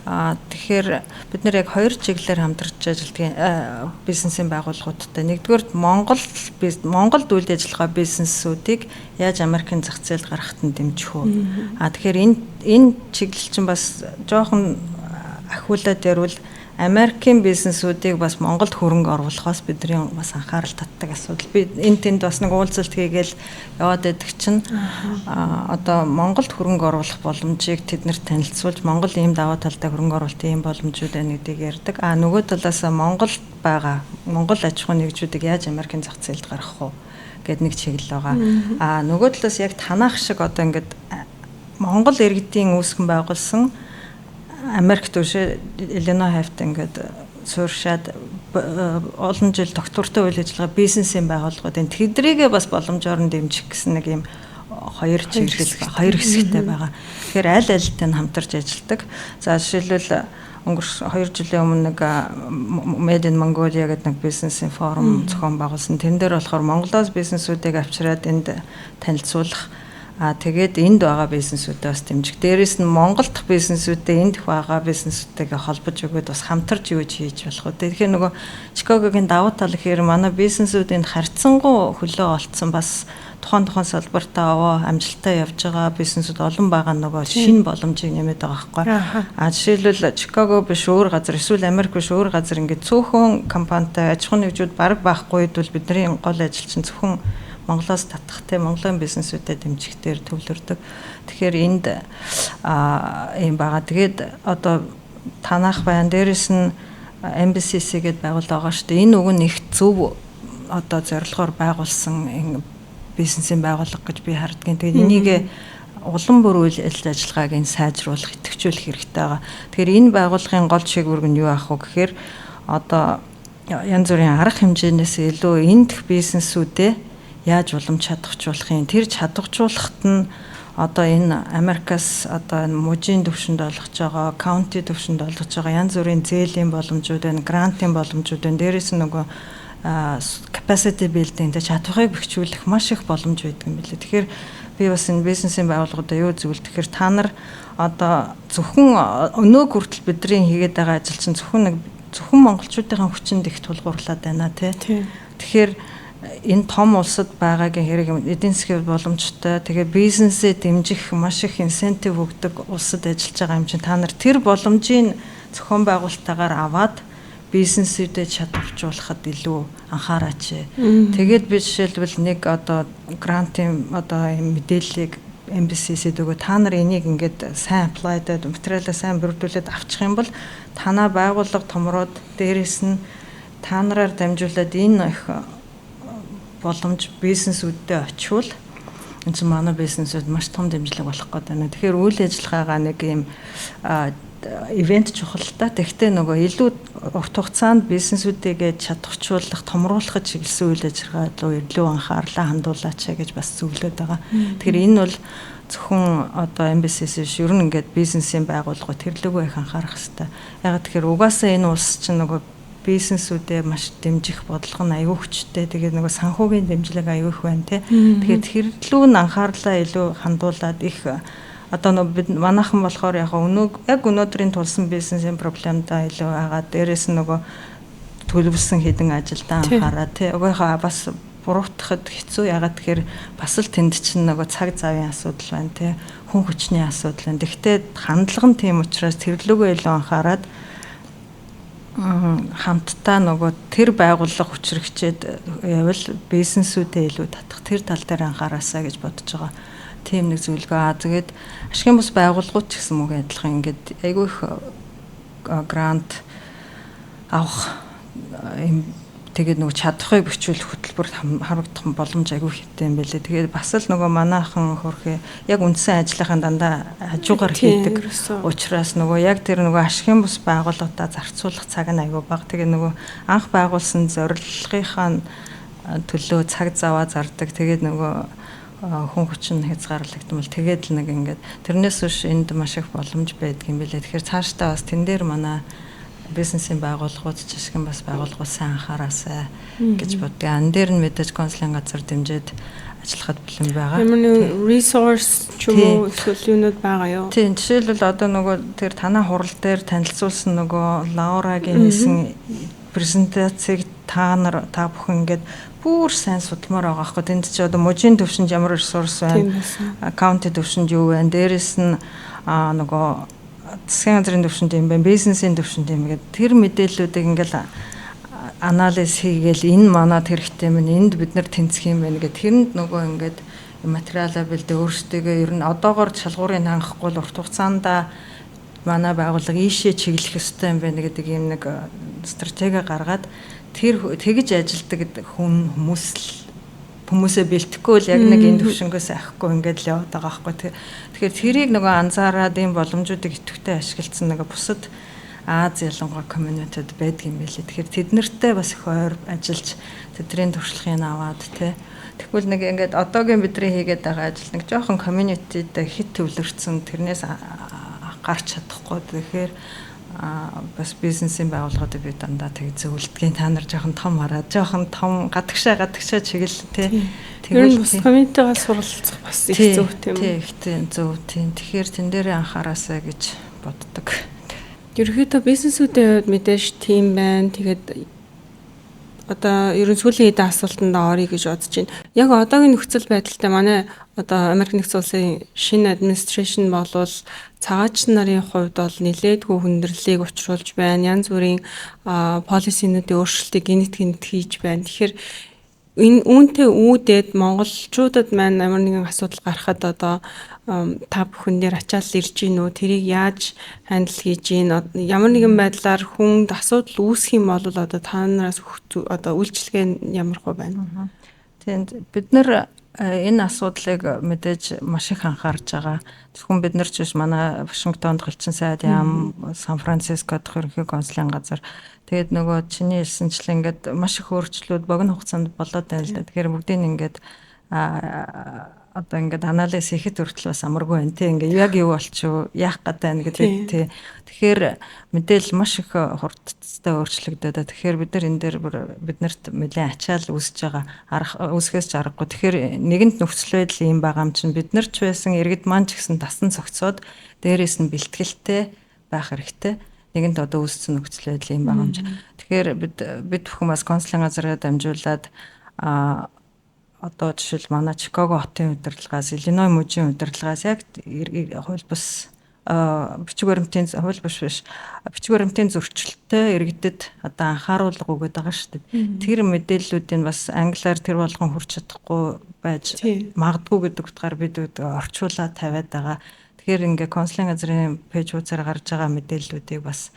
Тэгэхээр бид нэр яг хоёр чиглэлээр хамтарч ажилладаг бизнесийн байгууллагуудтай. Нэгдүгээрт Монголд үйл ажиллагаа бизнесүүдийг яаж Америкийн зах зээлд гаргахад нь дэмжих үү? Тэгэхээр энэ чиглэл чинь бас жоохон ахиулаад ярил Америкийн бизнесүүдийг бас Монголд хөрөнгө оруулахаас бидний бас анхаарал татдаг асуудал. Би энэ тэнд бас нэг уулзалт хийгээл яваад байдаг чинь одоо Монголд хөрөнгө оруулах боломжийг тэд нарт танилцуулж Монгол ийм даваа талтай хөрөнгө оруулалтын ийм боломжууд байна гэдгийг ярьдаг. А нөгөө талаас Монголд байгаа Монгол аж ахуйн нэгжүүдийг яаж Америкийн зах зээлд гаргах уу гэд нэг чиглэл байгаа. А нөгөө талаас яг танах шиг одоо ингээд Монгол иргэдийн үүсгэн байгуулсан Америкт үшээ Иллиной хавьт ингээд сууршаад олон жил доктортой үйл ажиллагаа бизнесийн байгууллагуудын тэдрийгээ бас боломжоор нь дэмжих гэсэн нэг юм хоёр чиглэл хоёр хэсэгтэй байгаа. Тэгэхээр аль альтай нь хамтарч ажилладаг. За жишээлбэл өнгөрсөн 2 жилийн өмнө нэг Made in Mongolia гэдэг нэг бизнесийн форум зохион байгуулсан. Тэн дээр болохоор Монголоос бизнесүүдийг авчираад энд танилцуулах. Тэгээд энд байгаа бизнесүүдээ бас дэмжих. Дээрээс нь Монгол дахь бизнесүүдээ энд байгаа бизнесүүдтэйгээ холбож өгөөд бас хамтарч юу хийж болох вэ? Тэгэхээр нөгөө Чикагогийн давуу тал гэхээр манай бизнесүүд энд харьцангуй хөлөө олцсон бас тухайн тухайн салбартаа аваа амжилттай явж байгаа бизнесүүд олон байгаа нөгөө шинэ боломжийг нэмээд байгаа байхгүй. А жишээлбэл Чикаго биш өөр газар эсвэл Америк биш өөр газар ингээд цөөхөн компанитай аж ахуйн нэгжүүд бараг байхгүй үед бол бидний гол ажил чинь зөвхөн Монголоос татах те Монголын бизнесүүдэд дэмжих дээр төвлөрдөг. Тэгэхээр энд юм байгаа. Тэгээд одоо танах байна. Дээрэс нь MBCC гэдээ байгууллага байгаа шүү дээ. Энэ уг нь их зөв одоо зорилгоор байгуулсан бизнесийн байгууллага гэж би хардгийн. Тэгээд энийг улам бүр үйл ажиллагааг нь сайжруулах, идэвхжүүлэх хэрэгтэй байгаа. Тэгэхээр энэ байгууллагын гол чиглэл нь юу аах вэ гэхээр одоо янз бүрийн арга хэмжээнээс илүү эндх бизнесүүдээ яаж улам чадварчуулах юм. Тэр чадварчуулахад нь одоо энэ Америкаас одоо энэ мужийн төвшөнд олгож байгаа, county төвшөнд олгож байгаа янз бүрийн зээлийн боломжууд байна, грантын боломжууд байна. Дээрээс нь нөгөө capacity building тэ чадварыг бэхжүүлэх маш их боломж байдаг юм билээ. Тэгэхээр би бас энэ бизнесийн байгууллагуудаа юу зөвлөд тэгэхээр та нар одоо зөвхөн өнөөг хүртэл бидний хийгээд байгаа ажил чинь зөвхөн нэг зөвхөн монголчуудын хүчинд их тулгуурлаад байна тий. Тэгэхээр энэ том улсад байгаагийн хэрэг эдийн засгийн боломжтой тэгээ бизнесээ дэмжих маш их incentive өгдөг улсад ажиллаж байгаа юм чинь та нар тэр боломжийг зохион байгуулалтаагаар аваад бизнесүүдэд чадваржуулахад илүү анхаараач. Тэгээд би жишээлбэл нэг одоо грантын одоо юм мэдээллийг MBCC-д өгөө та нар энийг ингээд сайн apply-даад материалаа сайн бүрдүүлээд авчих юм бол танаа байгууллага томроод дээрэс нь та нараар дамжуулаад энэ их боломж бизнесүүддээ очивол энэ чинь манай бизнесүүд маш том дэмжлэг болох гээд байна. Тэгэхээр үйл ажиллагаагаа нэг юм ивент чухал та. Тэгвэл нөгөө илүү урт хугацаанд бизнесүүдийгээ чадварчуулах, томруулахад чиглэсэн үйл ажиллагаа руу илүү анхаарлаа хандуулаач гэж бас зөвлөд байгаа. Тэгэхээр энэ бол зөвхөн одоо MBCC биш ер нь ингээд бизнесийн байгууллагууд тэрлэгөө их анхаарах хэрэгтэй. Яг тэгэхээр угаасаа энэ улс чинь нөгөө бизнесүүдээ маш дэмжих бодлого нь аюу хүчтэй. Тэгээд нөгөө санхүүгийн дэмжлэг аюу их байна те. Тэгэхээр тэр лүү нь анхаарлаа илүү хандуулад их одоо нөгөө бид манайхан болохоор яг өнөөг яг өнөөдрийн тулсан бизнесийн проблемдаа илүү агаад дээрэс нь нөгөө төлөвлөсөн хэдэн ажилдаа анхаараа тий. Угийнхаа бас буруутгахад хэцүү. Ягаад тэгэхээр бас л тэнд чинь нөгөө цаг завын асуудал байна тий. Хүн хүчний асуудал байна. Тэгвэл хандлага нь тийм учраас тэрлүүгөө илүү анхаарад хамтдаа нөгөө тэр байгууллага хүчрэгчээд явал бизнесүүдээ илүү татах тэр тал дээр анхаараасаа гэж бодож байгаа. Тийм нэг зөвлөгөө. Тэгээд ашигын бус байгууллагууд ч гэсэн мөн адилхан ингээд айгүй их грант авах юм тэгээд нөгөө чадварыг бэхжүүлэх хөтөлбөр харагдах боломж айгүй хэрэгтэй юм байлээ. Тэгээд бас л нөгөө манайхан хөрхөө яг үндсэн ажлынхаа дандаа хажуугаар хийдэг учраас нөгөө яг тэр нөгөө ашигын бус байгууллагадаа зарцуулах цаг нь айгүй бага. Тэгээд нөгөө анх байгуулсан зорилгынхаа төлөө цаг заваа зардаг. Тэгээд нөгөө хүн хүчин хязгаарлагдмал тэгээд л нэг ингээд тэрнээс биш энд маш их боломж байдаг юм билээ. Тэгэхээр цаашдаа бас тэн дээр манай бизнесийн байгууллагууд ч ашигын бас байгууллагууд сайн анхаараасай гэж боддог. Ан дээр нь мэдээж консулын газар дэмжиж ажиллахад бэлэн байгаа. Ямар нэг resource ч юм уу эсвэл юунууд байгаа юу? Тийм, жишээлбэл одоо нөгөө тэр танаа хурал дээр танилцуулсан нөгөө Лаурагийн хийсэн презентацийг та нар та бүхэн ингээд бүр сайн судалмаар байгаа байхгүй. Тэнд чи одоо мужийн төвшөнд ямар ресурс байна, county төвшөнд юу байна, дээрэс нь нөгөө засгийн газрын төвшөнд юм байна, бизнесийн төвшөнд юм гэдэг тэр мэдээллүүдийг ингээл анализ хийгээл энэ манад хэрэгтэй юм, энд бид нар тэнцэх юм байна гэх тэрэнд нөгөө ингээд материалаа бэлдээ өөрсдийгөө ер нь одоогоор шалгуурыг хангахгүй л урт хугацаанд манай байгууллага ийшээ чиглэх ёстой юм байна гэдэг юм нэг стратеги гаргаад тэр тэгж ажилдаг хүн хүмүүс л хүмүүсээ бэлтгэхгүй л яг нэг энэ төвшөнгөөс авахгүй ингээд л яваад байгаа байхгүй. Тэгэхээр тэрийг нөгөө анзаараад ийм боломжуудыг идэвхтэй ашигласан нөгөө бусад Аз ялангуяа community-д байдаг юм билээ. Тэгэхээр тэд нартай бас их ойр ажиллаж тэдний туршлагыг аваад тий. Тэгвэл нэг ингээд одоогийн бидний хийгээд байгаа ажил нэг жоохон community-д хит төвлөрсөн тэрнээс гарч чадахгүй. Тэгэхээр бас бизнесийн байгууллагуудыг би дандаа тэг зөвлөдгийн та нар жоохон том хараад жоохон том гадагшаа чиглэл тий. Тэгвэл бас community-гаа суралцах бас их зөв тийм үү? Тий, их зөв тийм. Тэгэхээр тэн дээрээ анхаараасай гэж боддог. Ерөнхийдөө бизнесүүдийн хувьд мэдээж тийм байна. Тэгээд Одоо ер нь сүүлийн хэдэн асуултанд оръё гэж бодож байна. Яг одоогийн нөхцөл байдалтай манай одоо Америк нэгдсэн улсын шинэ administration болвол цагаач нарын хувьд бол нэлээдгүй хүндрэлийг учруулж байна. Янз бүрийн policy нуудын өөрчлөлтийг гэнэт гэнэт хийж байна. Тэгэхээр энэ үүнтэй үүдээд монголчуудад маань ямар нэгэн асуудал гарахад одоо та бүхэн дээр ачаал ирж гин үү? Тэрийг яаж handle хийж гин? Ямар нэгэн байдлаар хүнд асуудал үүсэх юм бол одоо та нараас одоо үйлчилгээ ямар хөө байна? Тийм, бид нар энэ асуудлыг мэдээж маш их анхаарч байгаа. Зөвхөн бид нар ч биш, манай Вашингтонд голчин сайд яам, Сан Франциско дахь ерөнхий консулын газар. Тэгээд нөгөө чиний хэлсэнчлэн ингээд маш их өөрчлөлүүд богино хугацаанд болоод байна л да. Тэгэхээр бүгдийг ингээд одоо ингээд анализ хийхэд хүртэл бас амаргүй байна тий. Ингээд яг юу болчих вэ? Яах гээд байна гэдэг тий. Тэгэхээр мэдээлэл маш их хурдтай өөрчлөгдөд. Тэгэхээр бид нар энэ дээр биднэрт нэлээд ачаал үүсэж байгаа, арга үүсгэхээс ч аргагүй. Тэгэхээр нэгэнт нөхцөл байдал ийм байгаа юм чинь бид нар ч байсан, иргэд маань ч гэсэн дасан зохицоод дээрээс нь бэлтгэлтэй байх хэрэгтэй, нэгэнт одоо үүссэн нөхцөл байдал юм байгаа юм чи. Тэгэхээр бид бүхэн бас консулын газараа дамжуулаад одоо жишээл манай Чикаго хотын удирдлагаас, Иллиной мужийн удирдлагаас яг хууль бус бичиг баримтын хууль бус биш, бичиг баримтын зөрчилтэй иргэдэд одоо анхааруулга өгöd байгаа шүү дээ. Тэр мэдээллүүдийг бас англиар тэр болгон хүрч чадахгүй байж магадгүй гэдэг утгаар бид орчуулаад тавиад байгаа. Тэгэхээр ингээ консулын газрын page хуудасаар гарч байгаа мэдээллүүдийг бас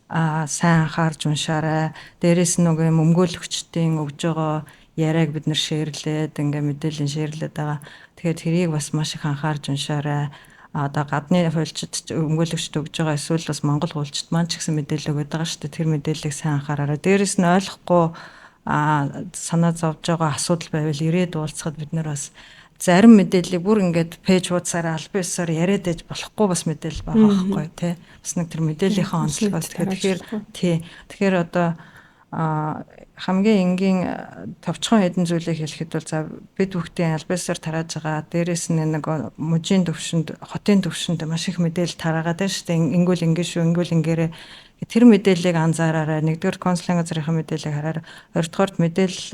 сайн анхаарч уншаарай. Дээрээс нь нөгөө юм өмгөөлөгчдийн өгж байгаа яриаг бид нар share лээд, ингээ мэдээлэл share лээд байгаа. Тэгэхээр тэрийг бас маш их анхаарч уншаарай. Одоо гадны хуульчид, өмгөөлөгчд өгж байгаа, эсвэл бас Монгол хуульчид маань ч гэсэн мэдээлэл өгöd байгаа шүү дээ. Тэр мэдээллийг сайн анхаараарай. Дээрээс нь ойлгохгүй санаа зовж байгаа асуудал байвал ирээд уулзахад бид нар бас зарим мэдээллийг бүр ингээд page хуудасаараа албан ёсоор яриад байж болохгүй бас мэдээлэл байгаа байхгүй тий. Бас нэг тэр мэдээллийнхаа онцлогоос тэгэхээр тий. Тэгэхээр одоо хамгийн энгийн товчхон хэдэн зүйлийг хэлэхэд бол за бид бүхтийн албан ёсоор тарааж байгаа. Дээрээс нь нэг мужийн төвшөнд, хотын төвшөнд маш их мэдээлэл тараагаад байна шүү дээ. Ингүүл ингэ шүү, ингүүл ингээрэ. Тэр мэдээллийг анзаараарай. Нэгдүгээр консулын газрынхаа мэдээллийг хараарай. Хоёрдугаарт мэдээлэл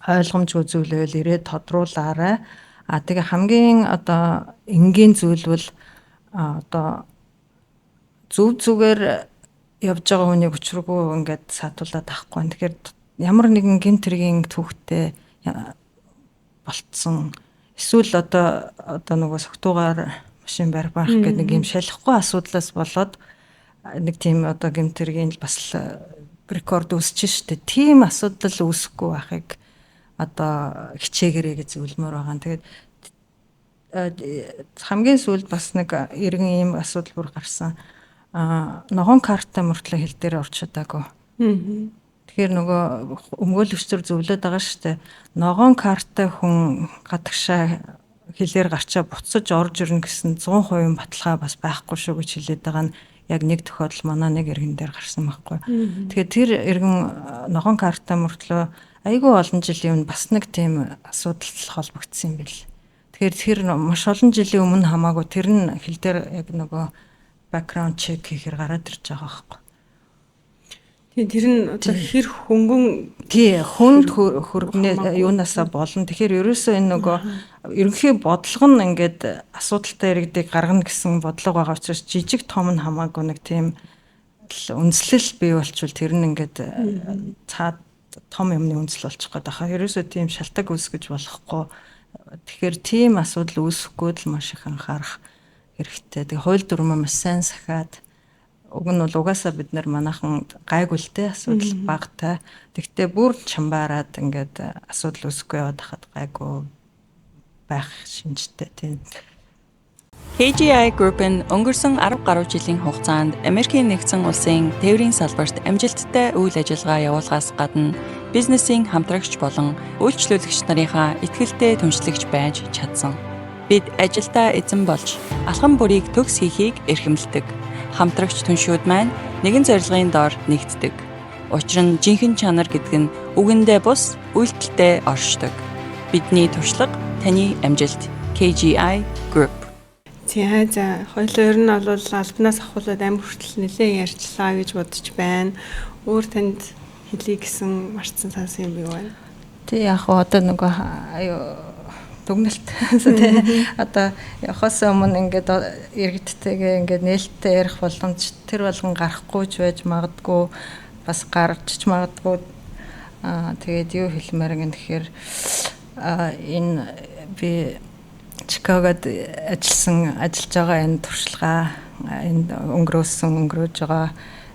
ойлгомжгүй зүйлэл ирээд тодруулаарай. А тэгээ хамгийн одоо энгийн зүйл бол одоо зөв зүгээр явж байгаа хүнийг учиргүй ингээд саатуулаад авахгүй. Тэгэхээр ямар нэгэн гэмт хэргийн түүхтэй болцсон, эсвэл одоо нөгөө согтуугаар машин барих гэдэг нэг юм шалахгүй асуудлаас болоод нэг тийм одоо гэмт хэргийн бас рекорд үүсэж штэ. Тийм асуудал үүсэхгүй байхыг одоо хичээгэрэй гэж зөвлөмөр байгаа. Тэгээд хамгийн сүүлд бас нэг иргэн ийм асуудал бүр гарсан. Ногоон карттай мөртлөө хил дээр орч чадаагүй. Тэгэхээр нөгөө өмгөөлөгчдөр зөвлөд байгаа штэ. Ногоон карттай хүн гадагшаа хилээр гарчаа буцаж орж ирнэ гэсэн 100% баталгаа бас байхгүй шүү гэж хэлээд байгаа нь яг нэг тохиолдол манай нэг иргэн дээр гарсан байхгүй. Тэгэхээр тэр иргэн ногоон карттай мөртлөө айгүй олон жилийн өмнө бас нэг тийм асуудал холбогдсон юм бэл. Тэгэхээр тэр маш олон жилийн өмнө хамаагүй тэр нь хил дээр яг нөгөө background check хийхээр гараад ирж байгаа байхгүй. Тийм, тэр нь одоо хэр хөнгөн тий хүнд хөргөнөө юунаасаа болно. Тэгэхээр ерөөсөө энэ нөгөө ерөнхий бодлого нь ингээд асуудалтай иргэдийг гаргана гэсэн бодлого байгаа учраас жижиг том нь хамаагүй нэг тийм үндэслэл бий болчвол тэр нь ингээд цаад том юмны үндэслэл болчих гээд байгаа. Ерөөсөө тийм шалтгаан үүсгэж болохгүй. Тэгэхээр тийм асуудал үүсэхгүй л маш их анхаарах хэрэгтэй. Тэгээ хууль дүрмээ маш сайн сахиад, уг нь бол угаасаа бид нар манайхан гайгүй л те, асуудал багтай. Тэгтээ бүр чамбаараад ингээд асуудал үүсэхгүй яваад хахад гайгүй байх шинжтэй тийм. KGI Group нь өнгөрсөн 10 гаруй жилийн хугацаанд Америкийн нэгдсэн улсын тээврийн салбарт амжилттай үйл ажиллагаа явуулахаас гадна бизнесийн хамтрагч болон үйлчлүүлэгч нарынхаа итгэлтэй түншлэгч байж чадсан. Бид ажилдаа эзэн болж алхам бүрийг төгс хийхийг эрхэмлэдэг. Хамтрагч түншүүд маань нэгэн зорилгын дор нэгддэг. Учир нь жинхэнэ чанар гэдэг нь үгэндээ бус үйлдэлдээ оршдог. Бидний туршлага, таны амжилт. KGI Group. За хоёулаа ер нь бол албанаас ахуулаад амь хүртэл нэлээд ярьчлаа гэж бодож байна. Өөр танд хэлье гэсэн марцсан сансан юм юу байна? Тий, яг хоо одоо нөгөө дүгнэлт тий одоо явахаас өмнө ингээд иргэдтэйгээ ингээд нээлттэй ярих боломж тэр болгон гарахгүй ч байж магадгүй, бас гарч ч магадгүй. Тэгээд юу хэлмээр гэн тэгэхээр энэ би Чикагод ажиллаж байгаа энэ туршлага, энэ өнгөрөөж байгаа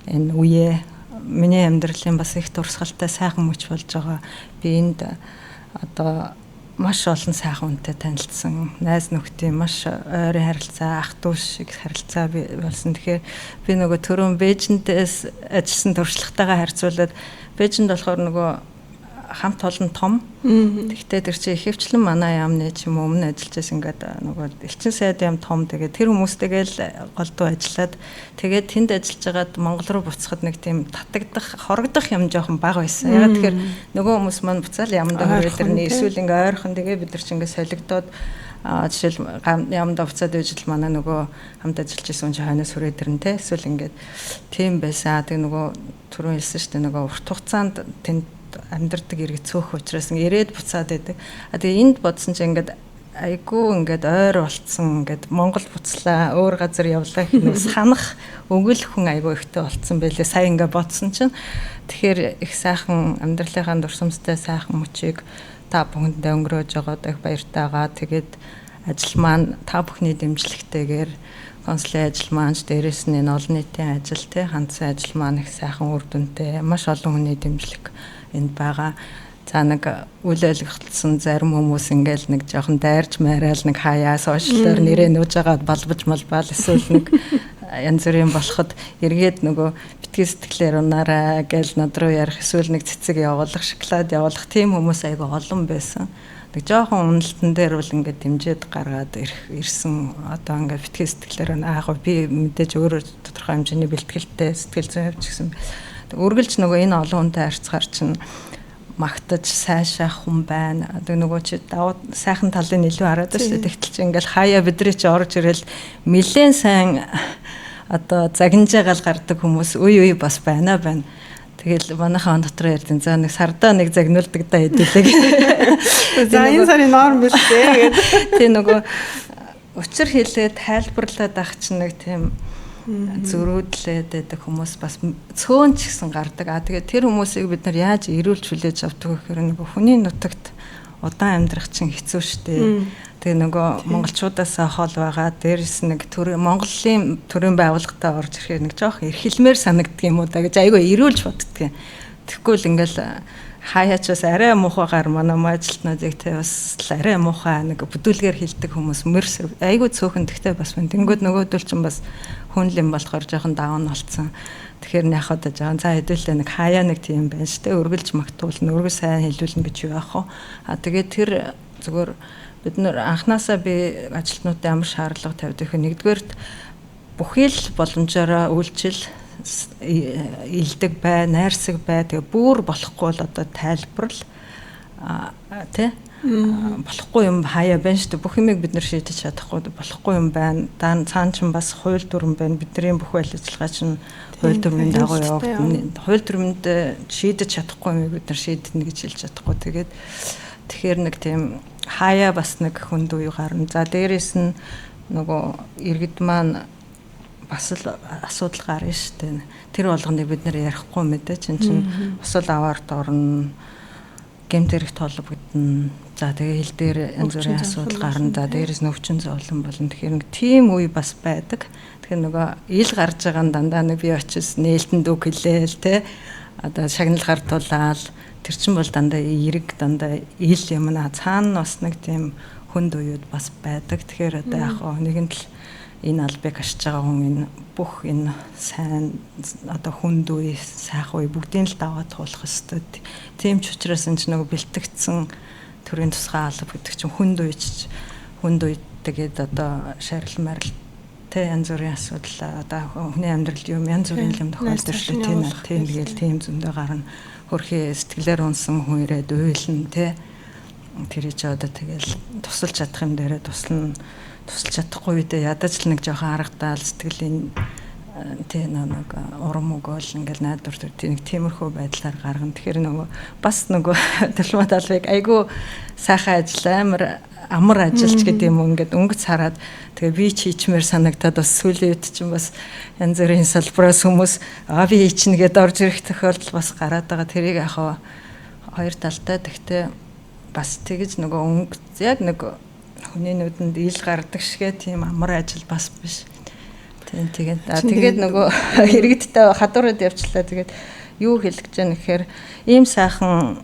энэ үе миний амьдралын бас их дурсгалтай сайхан мөч болж байгаа. Би энд одоо маш олон сайхан хүнтэй танилцсан. Найз нөхдийн маш ойрын харилцаа, ах дүү шиг харилцаа болсон. Тэгэхээр би нөгөө түрүүн Бээжиндээс ажилласан туршлагатайгаа харьцуулаад Бээжинд болохоор нөгөө хамт олон том. Тэгтээ тэр чинь ихэвчлэн манай яамны ч юм уу өмнө ажиллаж байсан ингээд нөгөө элчин сайд яам том. Тэгээд тэр хүмүүстэйгээ л голдуу ажиллаад тэгээд тэнд ажиллаж байгаад Монгол руу буцахад нэг тийм татагдах, хорогдох юм жоохон бага байсан. Ягаад тэгэхээр нөгөө хүмүүс маань буцаал яамдаа хүрээд ирнэ. Эсвэл ингээ ойрхон тэгээ бид нар чинь ингээ солигдоод жишээл яамдаа буцаад байж л манай нөгөө хамт ажиллаж байсан хүн чинь хойноос хүрээд ирнэ те. Эсвэл ингээд тийм байсан. Тэгээ нөгөө түрүүн хэлсэн шүү дээ нөгөө урт хугацаанд тэнд амьдардаг иргэд цөөх учраас ингээ ирээд буцаад байдаг. А тэгээ энд бодсон чинь ингээд айгүй ингээд ойр болцсон, ингээд Монгол буцлаа, өөр газар явлаа гэх нэг санах өгөл хүн айгүй ихтэй болцсон байлээ. Сая ингээ бодсон чинь тэгэхээр их сайхан амьдралынхаа дурсамжтай сайхан мөчийг та бүхэндээ өнгөрөөж байгаад их баяртайгаа. Тэгээд ажил маань та бүхний дэмжлэгтэйгээр консулын ажил маань ч дээрээс нь энэ олон нийтийн ажил те хандсан ажил маань их сайхан үр дүнтэй, маш олон хүний дэмжлэг энд байгаа. За нэг үл ойлгоцсон зарим хүмүүс ингээл нэг жоохон дайрч майраал нэг хаяа сошиалаар нэрээ нууж агаад балбаж малбаал эсвэл нэг янз бүрийн болоход эргээд нөгөө битгий сэтгэлээр унаарай гээл над руу ярих эсвэл нэг цэцэг явуулах, шоколад явуулах тийм хүмүүс айгүй олон байсан. Нэг жоохон уналтан дээр бол ингээд дэмжиж гаргаад ирсэн. Одоо ингээд битгий сэтгэлээр унаа. Яг би мэдээж өөрөө тодорхой хэмжээний бэлтгэлтэй сэтгэл зүйн хувьд ч гэсэн үргэлж нөгөө энэ олон хүнтэй харьцахаар чинь магтаж сайшаах хүн байна. Одоо нөгөө чи давуу сайхан талыг илүү хараад шүү дээ. Тэгтэл чи ингээл хаяа бидний чи орж ирэл нэлээд сайн одоо загинжаагаал гардаг хүмүүс үе үе бас байна байна. Тэгэл манайхан дотор ярьдэн. За нэг сардаа нэг загнуулдаг да хэдүүлээ. За энэ сарын норм биш үү гэдэг. Тэ нөгөө учир хэлээ тайлбарлаад ах чинь нэг тийм зөрүүдлээд байдаг хүмүүс бас цөөн ч гэсэн гардаг. А тэгээд тэр хүмүүсийг бид нар яаж эрүүлж хүлээж авдаг вэ гэхээр нөгөө хүний нутагт удаан амьдрах чинь хэцүү шттэ. Тэгээ нөгөө монголчуудаас хол байгаа. Дээрээс нэг Монголын төрийн байгууллагатаа орж ирэхээр нэг жоох эрхэлмээр санагддаг юм уу да гэж айгүй эрүүлж боддгийн. Тэгэхгүй л ингээл хаяач бас арай муухайгаар манай ажилтнуудыг те бас арай муухай нэг бүдүүлгээр хилдэг хүмүүс мөрс айгүй цөөхөн тэгтээ бас байна. Тэнгүүд нөгөөдөл чинь бас хүн л юм болохоор жоохон даун болцсон. Тэгэхээр яг одоо жоохон за хэдүүлээ нэг хаяа нэг тийм байна шүү дээ. Өргөлж магтуулна, өргөл сайн хэлүүлнэ гэж юу яах вэ? А тэгээд тэр зүгээр бид нэр анханасаа би ажилтнуудад ямар шаардлага тавьдаг вэ? Нэгдүгээрт бүхий л боломжоор үйлчил илдэг бай, найрсаг бай. Тэгээ бүр болохгүй бол одоо тайлбарл тий болохгүй юм хаяа байна шүү дээ. Бүх юмыг бид нэр шийдэж чадахгүй болохгүй юм байна. Цаан чинь бас хууль дүрэм байна. Бидний бүх үйл ажиллагаа чинь хууль дүрмийн дагуу явагдана. Хууль дүрмэнд шийдэж чадахгүй юмыг бид нар шийднэ гэж хэлж чадахгүй. Тэгээд тэгэхээр нэг тийм хаяа бас нэг хүнд үе гарна. За дээрээс нь нөгөө иргэд маань бас л асуудал гарна шүү дээ. Тэр болгоныг бид нэр ярихгүй мэдээ чинь бас л аваард орно. Гэмт хэрэг толбогдно. За тэгээ хил дээр янз бүрийн асуудал гарна. За дээрээс нь өвчин зовлон болно. Тэгэхээр нэг тийм үе бас байдаг. Тэгэхээр нөгөө ил гарч байгаа нь дандаа нэг би очиж нээлтэнд үг хэлээл те. Одоо шагнал гардуулаад тэр чинь бол дандаа эрэг дандаа ил юм аа. Цаана бас нэг тийм хүнд үеуд бас байдаг. Тэгэхээр одоо яг нэгэн л энэ албыг ашиж байгаа хүн энэ бүх энэ сайн одоо хүнд үе, сайхан үе бүгдийг л даваад туулах ёстой. Тийм ч учраас энэ ч нөгөө бэлтгэгдсэн төрийн тусгай алба гэдэг чинь хүнд үеч хүнд үе тэгээд одоо шарил марил тэ янз бүрийн асуудал одоо хүний амьдралд юм янз бүрийн юм тохиолдож шүү дээ. Тийм тэгэл тийм зөндөө гарна. Хөрхи сэтгэлээр унсан хүн ирээд уйлна тэ. Тэр чи одоо тэгэл тусалж чадах юм дээрээ туслана. Тусалж чадахгүй үедээ ядаж л нэг жоохон аргадаал сэтгэлийн Тий, нэг урам өгөөл, ингээл найдвар төр, нэг тиймэрхүү байдлаар гаргана. Тэгэхээр нөгөө бас нөгөө дипломат албыг айгүй сайхан ажил, амар амар ажилч гэдэг юм уу, ингээд өнгөц хараад тэгээ би ч хийчмээр санагдаад, бас сүүлийн үед чинь бас янз бүрийн салбараас хүмүүс "Аа, би хийчихнэ" гэдээ орж ирэх тохиолдол бас гараад байгаа. Тэрийг яг хоёр талтай. Тэгтээ бас тэгэж нөгөө өнгөц яг нэг хүний нүдэнд ил гардаг шигэ тийм амар ажил бас биш. Тийм, тэгээд тэгээд нөгөө иргэдтэй хадуурад явчлаа. Тэгээд юу хэлэх гэж байна гэхээр ийм сайхан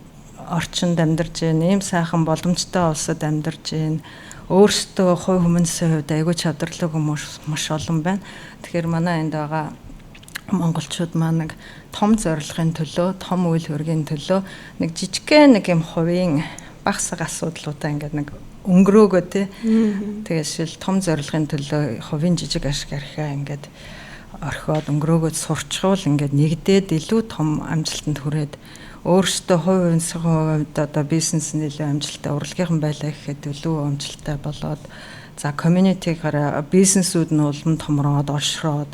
орчинд амьдарч байна, ийм сайхан боломжтой улсад амьдарч байна. Өөрсдөө хувь хүмүүсийн хувьд айгүй чадварлаг хүмүүс маш олон байна. Тэгэхээр манай энд байгаа монголчууд маань нэг том зорилгын төлөө, том үйл хөргийн төлөө нэг жижигхэн нэг юм хувийн багсаг асуудлуудаа ингээд нэг өнгөрөөгөө, тий. Тэгээд шил том зорилгын төлөө хувийн жижиг ашиг архиа ингээд орхиод, өнгөрөөгөөд сурчхуул ингээд нэгдээд илүү том амжилтанд хүрээд, өөрсдөө хувь хувинсхийн хувьд одоо бизнес нь илүү амжилттай, урлагийнхан байлаа гэхэд илүү амжилттай болоод, за, community-гаараа бизнесүүд нь улам томроод, олшроод,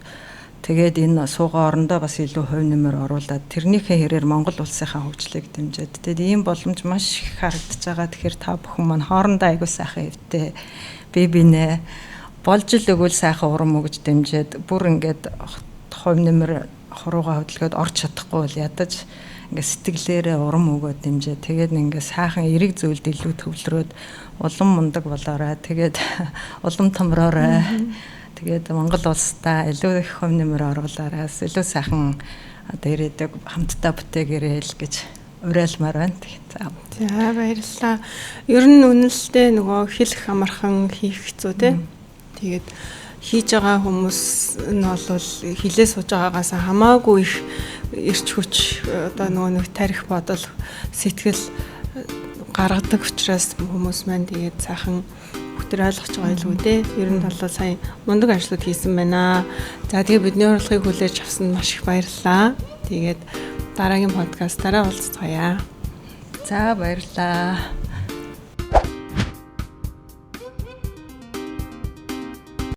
тэгээд энэ суугаа орондоо бас илүү хувь нэмэр оруулаад, тэрнийхээ хэрээр Монгол улсынхаа хөгжлийг дэмжиж, тэгээд ийм боломж маш их харагдаж байгаа. Тэгэхээр та бүхэн маань хоорондоо айгуу сайхан хэвтэй бие бинээ болж л өгвөл сайхан урам өгж дэмжиж, бүр ингээд хувь нэмэр хуруугаа хөдөлгөөд орч чадахгүй бол ядаж ингээд сэтгэлээрээ урам өгөөд дэмжээ. Тэгээд ингээд сайхан эерэг зүйлд илүү төвлөрөөд улам мундаг болоорой. Тэгээд улам томроорой. Тэгээд Монгол улсдаа илүү их хувь нэмэр оруулаарай. Илүү сайхан одоо ирээдүйг хамтдаа бүтээгээрэй л гэж уриалмаар байна. За. За, баярлалаа. Ер нь үнэлэлтэй нөгөө хэлэх амархан, хийх хэцүү, те. Тэгээд хийж байгаа хүмүүс нь бол хилээ сууж байгаагаас хамаагүй их эрч хүч, одоо нөгөө нэг тарих, бодол, сэтгэл гаргадаг учраас хүмүүс маань тэгээд сайхан бүгд ойлгож байгаа илүү дээ. Ер нь бол сайн мундаг ажлууд хийсэн байна. За, тэгээ бидний урилгыг хүлээж авсанд маш их баярлалаа. Тэгээд дараагийн подкастаараа уулзцаая. За, баярлалаа.